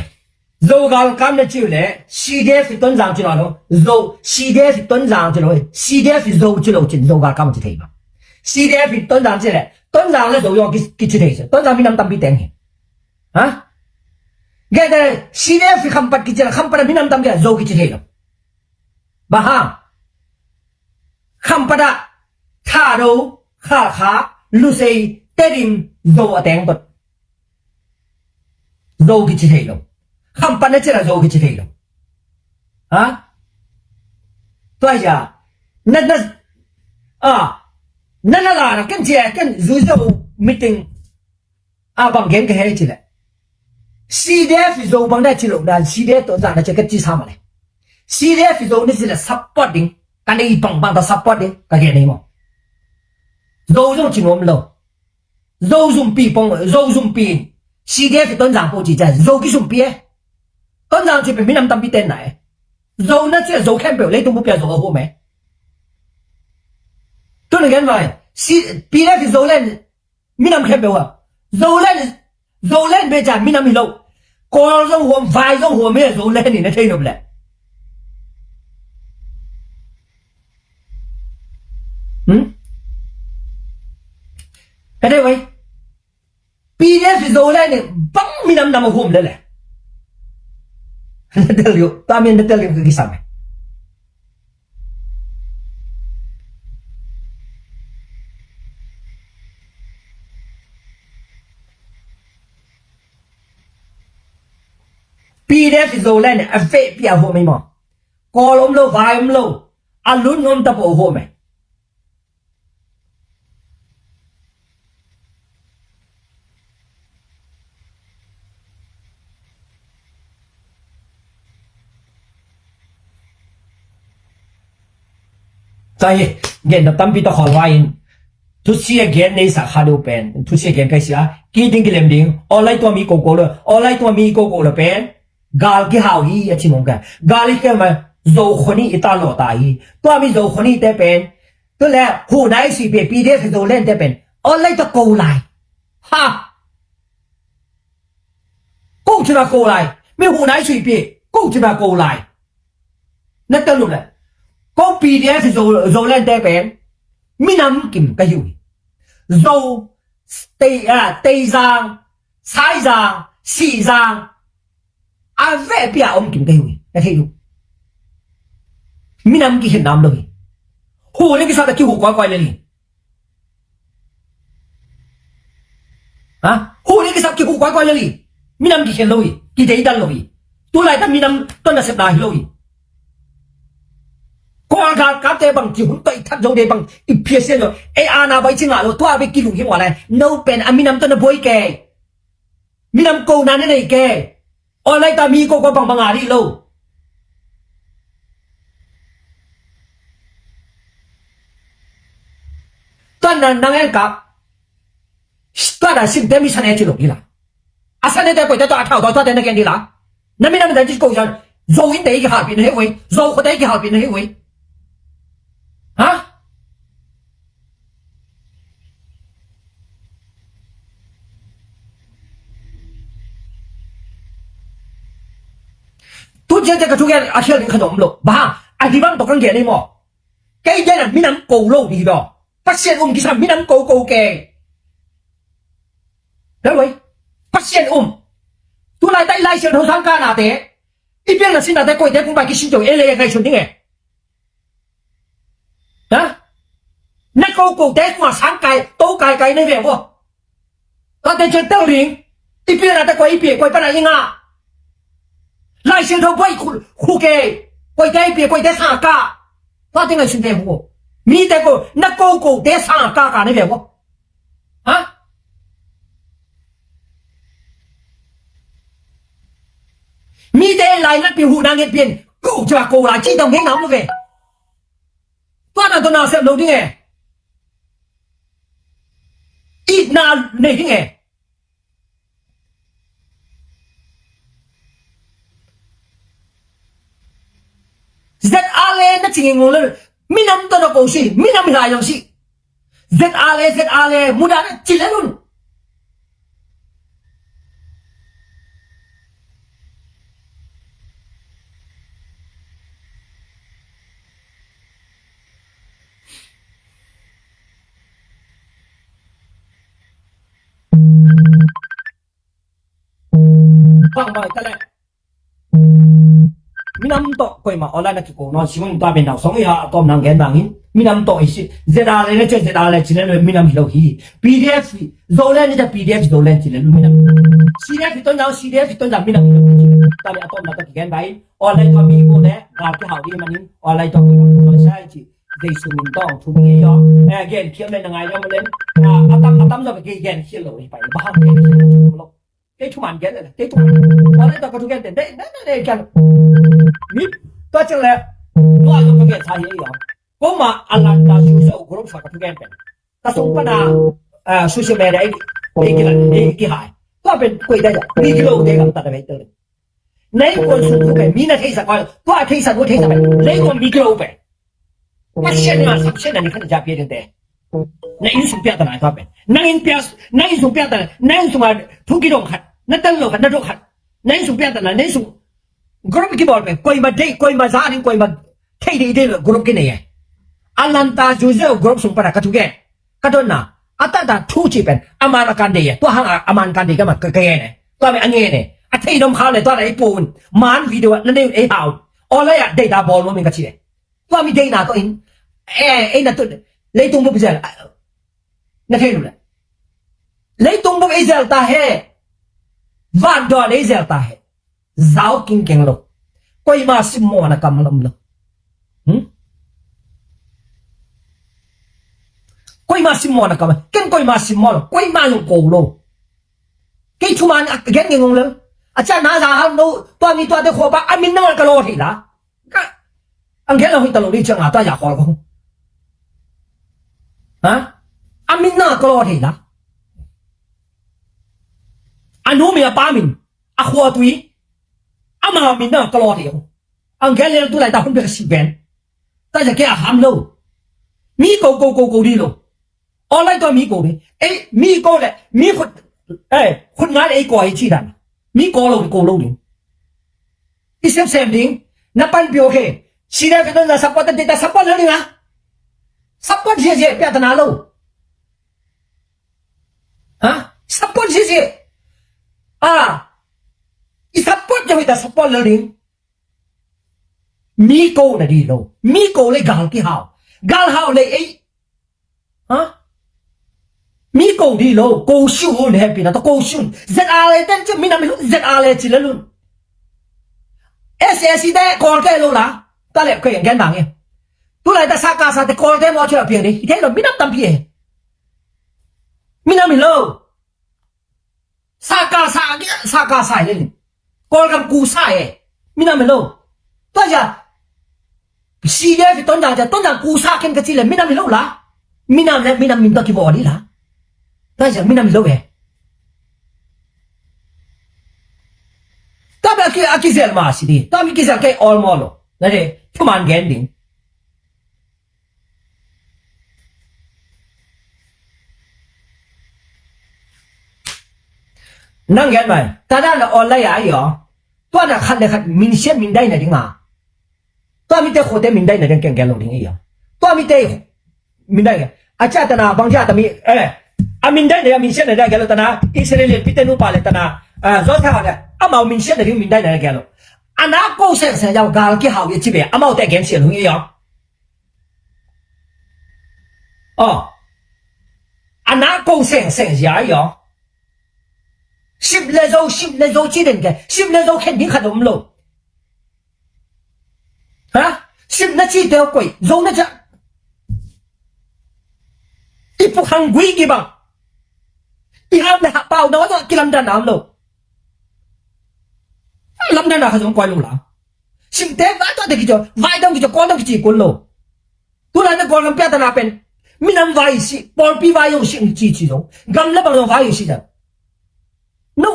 Zo galkam na ci uh le C D F Tonzang ci lo lo. Zo C D F Tonzang ci lo. C D F Zo ci lo cin Zo galkam ci thei ba. C D F Tonzang ci le Tonzang le Zo yong kici thei se Tonzang minam tampi teng hi. Ha? Gede C D F Khampat kici le Khampat minam tam kia Zo kici thei lo. Ba ha? Khampat a Thado Khalkha Lusei Tedim Zo a teng tot. Zo kici thei lo. Khampat na cila Zo kici thei lo. Ha? Tua ya. Na na a na na la na ken cia ken zui Zo meeting. A bang gen ka hei ci le C D F Zo bang da ci lo dan C D F Tonzang na cia ka ci sa ma le C D F Zo ni ci le support ding ka nei bang bang ta support ding ka gen nei mo. Zo zong ci nuam lo. Zo zumpi pong Zo zumpi in C D F Tonzang po ci ca Zo ki zumpi e. Tonzang ci pe minam tampi ten na e. Zo na ci Zo khempeuh leitung bupia Zo a huam e. Tun gen vai C P D F Zo len minam khempeuh a Zoland Zoland beca minam hi lo. Kawl zong huam vai zong huam hi a Zoland in a thei nop leh. Hmm? Ka thei vai. P D F Zoland in bang minam nam a huam leh leh. Na tel liu, ta min na tel liu ka kisam e. P D F Zoland a vehpi a huam ei maw? Kawl om lo, vai om lo, a lun om ta pawh huam ei. Tua hi, gen na tampi tawh khawl vai in thusia gen nei sa kha deuh pen thusia gen kai sia ki ding kilem ding. Online tua mi koko lo, online tua mi koko lo pen gal kihau hi a chin hong ka gal hi kema. Zo khoni i ta lo ta hi. Tua mi zo khoni te pen tu le hu nai si pe P D F Zoland te pen online ta ko lai. Ha. Ko cina ko lai mi hu nai si pe ko cina ko lai. Na ta lu le ko P D F Zo Zoland te pen minam kim ka hiu hi. Zo Tei a Teizang, Saizang, Sihzang a vehpi a om kim ka hi uh hi. Ka thei uh. Minam kikhen nam lo hi. Hu ne kisap ta kihu koikoi le li. Ha? Hu ne kisap kihu koikoi le li. Minam kikhen lo hi. Kideidan lo hi. Tulai ta minam ton na sepna hi lo hi. Kawlgal kapte bang ci hun tawh i that zo de bang i phiat sian zo. Ei ana bai ci ngah lo tua bek kilung hi ngua lai. No pen a minam tawh na buai kei. Minam kona na nei kei. Online ta mi ko ko bang bang a dih lo. Tuan na nang en kap. Tuan na sim te mi sa ne ci lo hi la. A sa ne te koi te to a thau to tua te na gen di la. Na mi na mi na ci ko yan. Zo in te i ki halpi na he wei. Zo ko te i ki halpi na he wei. Ha? Tu je te ka tu gen a hial ni ka dom lo. Ba, a hi bang to kan gen ni mo. Kei gen a minam ko lo ni do. Pasian um kisam minam ko ko ke. Dah wei. Pasian um. Tu lai tai lai sian ho sang ka na te. I pian na sin na te koi te kung bai kisin jo e le kai sun ding e. Ha? Na ko ko te kung a sang kai, to kai kai ne ve wo. Ka te chen tau ring. I pian na te koi i pian koi pa na i nga. Lai sian ho bai khu, khu ke. Koi te i pian koi te sang ka. Ka te ngai sin te wo. Mi te ko, na ko ko te sang ka ka ne ve wo. Ha? Mi te lai na pi hu na nget pian. Ko ja ko la ci dong he ngam lo ve. Tua na to na sem lo ding e. It na nei ding e. Zet a le na cing ngol le. Minam to na ko si. Minam hi lai lo si. Zet a le, zet a le, muda na ci le nun. Bang bai ta le. Minam tawh koima online a kiko nawn si un tua pen nau song i ha a tawm nang gen bangin minam tawh i si. Zet a le le cia zet a le ci le le minam hi lo hi. P D F Zoland ni cia P D F Zoland ci le lu minam. C D F i ton dau C D F i ton dau minam hi lo hi ci le. Tua le a tawm nang tawh kigen bai online tawh mi ko le gal ki hau di manin online tawh koima ko sai ci. Dei su min tawh thu mi yo. Eh, gen khiam le na ngai yo ma le. Ah, a tam a tam zo ki gen khiam lo hi pai. Ba hang gen khiam lo. Kei thuman gen le, kei thuman. Tua le tua ka thugen te, ne, ne, ne, ne, kian. Ni, tua chang le, tua ka thugen sa hi ya. Ko ma Atlanta Jew group sa ka thugen te. Ka sung pana, ah, social media, eh, eh, ki la, eh, ki hai. Tua pen koi da ya, ni ki lo de kam ta da bai te. Nei kon sung tu pen, mi na thei sa koi, tua thei sa, tua thei sa pen. Nei kon mi ki lo pen. Pasian in a sapsian a ni khat a pia ding te. Na inn sung piaktan a tua pen. Nang inn pia, nang inn sung piaktan, nang inn sung a thu kidong khat, na tel lo khat, na dok khat. Nang inn sung piaktan a, nang inn sung group kibawl pen. Koima dei, koima za ding, koima thei dei dei lo group kinei e. Atlanta Jew group sung pana ka thugen. Ka donna. A tata thu ci pen. A man a kan dei e. Tua hang a, a man kan dei ka mat ka, ka ngen e. Tua me a ngen e. A thei nom khau le tua na i pun. Man video na nei ei hau. Online a dei ta bawl mo min ka ci e. Tua mi deihna tawh in, eh, ei na tut, leitung bup i zel, ah, na thei lo le. Leitung bup i zel ta he, van dawn i zel ta he. Zau kingkeng lo. Koima simmawhna kam lam lo. Hmm? Koima simmawhna kam, ken koima simmawh lo. Koima zong ko lo. Kei thuman a gen ngei ngong lo. A ciah na za hal no, tua mi tua te khua pa, a min na ngal ka lo thei la. Ka, ang gen lo hi ta lo ni ciang a ta ya khol ko. Ha? A min na ka lo thei la. A nu mi a pa min, a khua tui. A ma min na ka lo thei ko. Ang gen le tu lai ta hun pe ka si ben. Ta ya ke a ham lo. Mi ko ko ko ko di lo. Online tua mi ko ding. Ei, mi ko le, mi khut, eh, khut ngal ei ko ei ci dan. Mi ko lo, ko lo ding. I sem sem ding. Na pan pio ke. Si le ka don na support te ta support lo ding a. Support zie zie pia ta na lo. Ha? Support zie zie. Ah. I support zie zie ta support lo ding. Mi ko na di lo. Mi ko le gal ki hau. Gal hau le ei. Ha? Mi ko di lo, ko siu un happy na to ko siu un. Z R A ten ci mi na mi lu, Z R A ci le lun. S A C te kol ke lo la. Ta le ko yang gen bang e. Tulai ta sakasa te Kawlte maw ci a piang ding. I thei lo, minam tampi e. Minam hi lo. Sakasa, sakasa hi le. Kawlgam kusa e. Minam hi lo. Tua zia. CDF Tonzang zia, Tonzang kusa ken ka ci le minam hi lo la. Minam le minam min tawh kibawl hi la. Tua zia minam hi lo e. Tua bel a ki, a kizel ma si di. Tua mi kizel kei awl maw lo. Na de, thuman gen ding. Nang gen mai. Tua dan la online a i aw. Tua na khat le khat min siat min dai na ding a. Tua mite khote min dai na ding keng gen lo ding i aw. Tua mite min dai a. A cia tana bang cia tami, eh. A min dai na ding a min siat na ding a gen lo tana. Israel pite nupa le tana. Ah, Joseph le. Amau min siat na ding min dai na ding a gen lo. A na ko seng seng yau gal kihau i ci be. Amau te gen siat lo i aw. Aw. A na ko seng seng zia i aw. Sip le zo, sip le zo ci den ke. Sip le zo khen ding khat om lo. Ha? Sip na ci teu koi. Zo na ca. I pu hang gui ki bang. I hap le hap pau na wa kilam dan am lo. Lam dan a kha zong koi lo la. Simte vai tua te kici, vai dong kici, kol dong kici kul lo. Tulai na Kawlgam pia tana pen. Minam vai si, pawlpi vai zong si ci ci zong. Gam le bang zong vai si dan. No.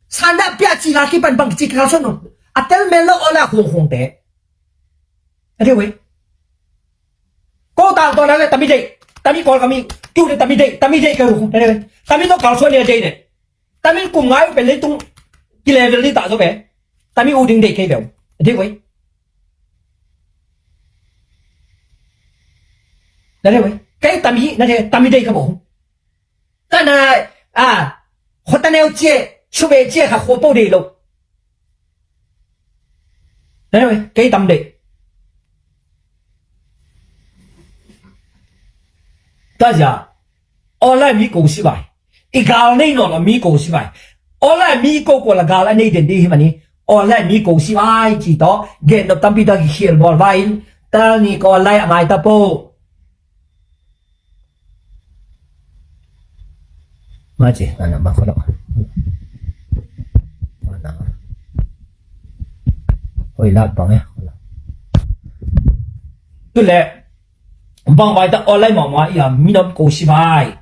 Sanda pia ci la kipan bang ci kikal son no. A tel mel lo awl a khung khung te. A de wei. Ko ta to na le tami dei. Tami Kawlgam i. Kiu de tami dei. Tami dei ka khung. A de wei. Tami to kal son le dei de. Tami kum ngai pen leitung. Ki level ni ta zo be. Tami u ding dei kei be. A de wei. Na de wei. Kei tami, na de, tami dei ka bo. Tana, a, khota neu cie, sube cie kha kho po dei lo. Na de wei, kei tam dei. Tua zia, online mi ko si vai. I gal nei nawn lo mi ko si vai. Online mi ko ko la gal a nei den di hi mani. Online mi ko si vai ci tawh. Gen nop tampi tawh ki khial bawl vai in. Tal ni ko online a ngai ta po. Ma ci, ana ma ko lo. Ana. Oi, lat bang e. Tu le. Bang vai ta online mawhmawh a i a minam ko si vai.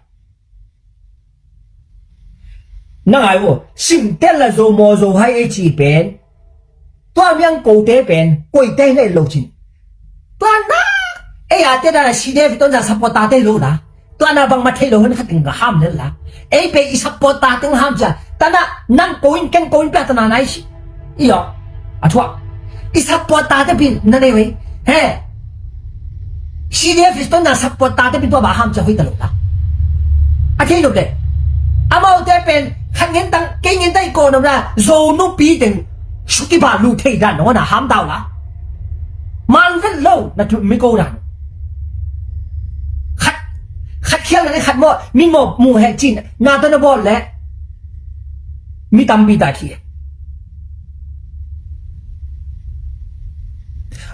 Na ngai uh, simtel la zo maw zo hai ei ci pen. Tua miang kote pen, koite ngei lo cin. Tua na, ei a te da na CDF Tonzang supporter te lo la. Tua na bang ma thei lo hen khat ing ka ham lel la. Ei pe i supporter teng ham cia. Tana nang ko in ken ko in pia tana nai si. I aw. A thuak. I supporter te pin na nei wei. He. CDF Tonzang supporter te pin tua ba ham cia hoi ta lo ta. A thei lo le. Amau te pen khat ngen tang, kei ngen tang i ko nom la. Zo nu pi teng. Suki ba lu thei dan no na ham tau la. Man vet lo na tu mi ko dan. Khat, khat khial na khat mo, mi mo mu he cin. Na ta na bol le. Mi tam bi ta thi.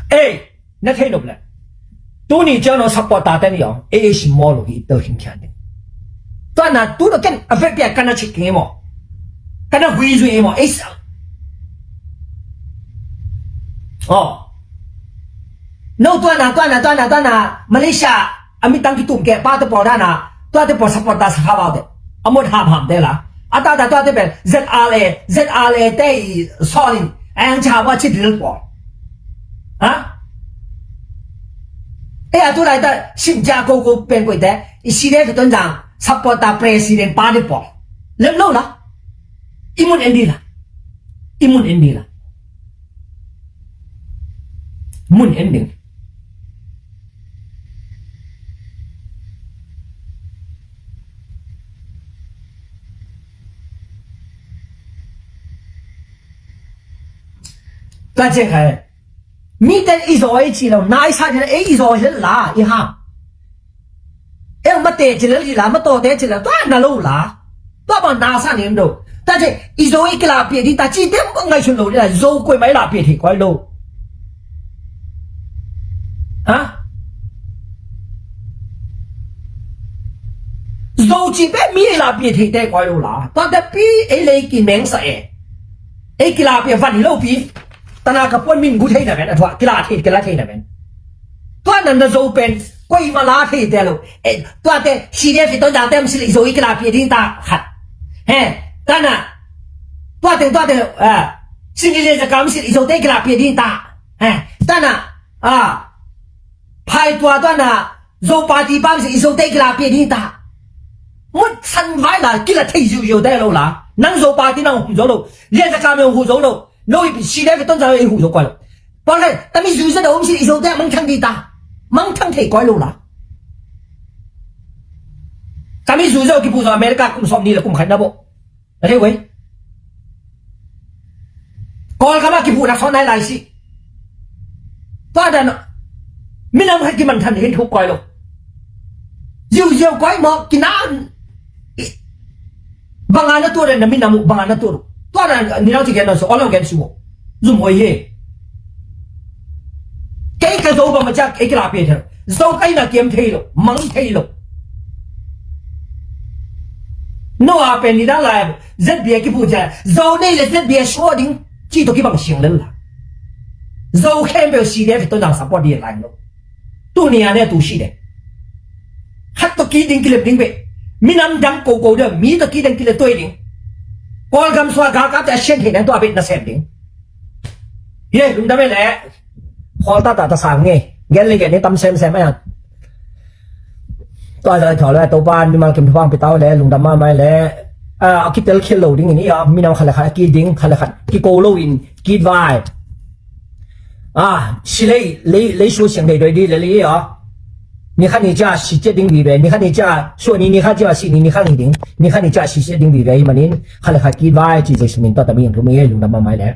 Ei, na thei nop le. Tuni ciang no supporter te ni aw. Ei, ei sim maw lo hi tel hin khian ding. Tua na tu no ken a ve pia kana chik nge maw. Kana hui zui nge maw. Ei sa. Oh. No tua na, tua na, tua na, tua na. Malaysia. A mi tang ki tum ke pa te pawl dan a. Tua te pawl supporter sa kha bau te. A mot ham ham te la. A ta ta tua te pen Z R A, Z R A te i solin. Ang cha wa chi dil pawl. Ha? E a tu lai ta sim ja ko ko pen ko te. I si de Tonzang supporter president pa te pawl. Lem lo la. I mun en di la. I mun en di la. Mun en ding. Ka ce khai. Mi ten i zaw i ci lo, na i sa ding ei i zaw hi la i ha. Ei ma te ci la li la, ma to te ci la, tua na lo la. Tua bang na sa ning do. Ta ce i zaw i kila pia di ta ci te ma ngai sun lo di la, zaw koi mai la pia thi koi lo. Ha? Ci pen mi ei la pia thei te koi lo la. Tua te pi ei lei ki meng sa e. Ei kila pia van hi lo pi. Tana ka puan min gu thei na ven a thua kila thei kila thei na ven. Tua nan na zo pen koi ma la thei te lo. E, tua te si de fi to da tem si lei zo i kila pia ding ta khat. He, tana. Tua te tua te a. Sing le zakam si lei zo te kila pia ding ta. He, tana. A. Phai tua tua na Zo party pa misi i Zo te kila pia ding ta. Mut san vai la kila thei ziu ziu te lo la. Nang Zo party nang hu zo lo. Lia za ka me hu zo lo. No i si le ka ton za i hu zo kwa lo. Pa le ta mi ziu za da um si i Zo te mang thang ding ta. Mang thang thei kwa lo la. Ta mi ziu zo ki pu zo America kum som ni la kum khat na bo. A thei wei. Kawlgam ah kipuhnak sawt nai lai si. Tua dan minam khat kiman than hin thuk koi lo. Ziuziau koi maw kinan. Banga na tuat na minam uh banga na tuat uh. Tua dan ninau ti gen na so awlo gen si maw. Zum hoi he. Kei ka Zo bang ma ciak ei kila pia thei. Zo kai na kiam thei lo, mang thei lo. No a pen ni da lai Z B A kipu cia. Zo nei le Z B A sua ding ci to kibang siang lel la. Zo khempeuh si de to nang support di lai lo. Tu ni a ne tu si de. Khat to ki ding kilem ding be. Minam dang ko ko de mi to ki dang kilem toi ding. Kawlgam sua galkap te a sian thei nang tua be na sem ding. Ye lungdam e le. Khawl tata ta sang nge. Gen le gen ni tam semsem a. Tua zai thaw le Topa mimal kim thupang pitau le lungdam mahmah le. A kitel khil lo ding in i a minam khat le khat a ki ding khat le khat ki ko lo in ki vai. A si lei lei lei su siang dei doi di le lei a. Ni khat ni cia si cia ding vive ni khat ni cia su ni ni khat cia si ni ni khat ni ding ni khat ni cia si cia ding vive i manin khat le khat ki vai ci Jesu min tua ta mi ang thu mi lungdam mahmah le.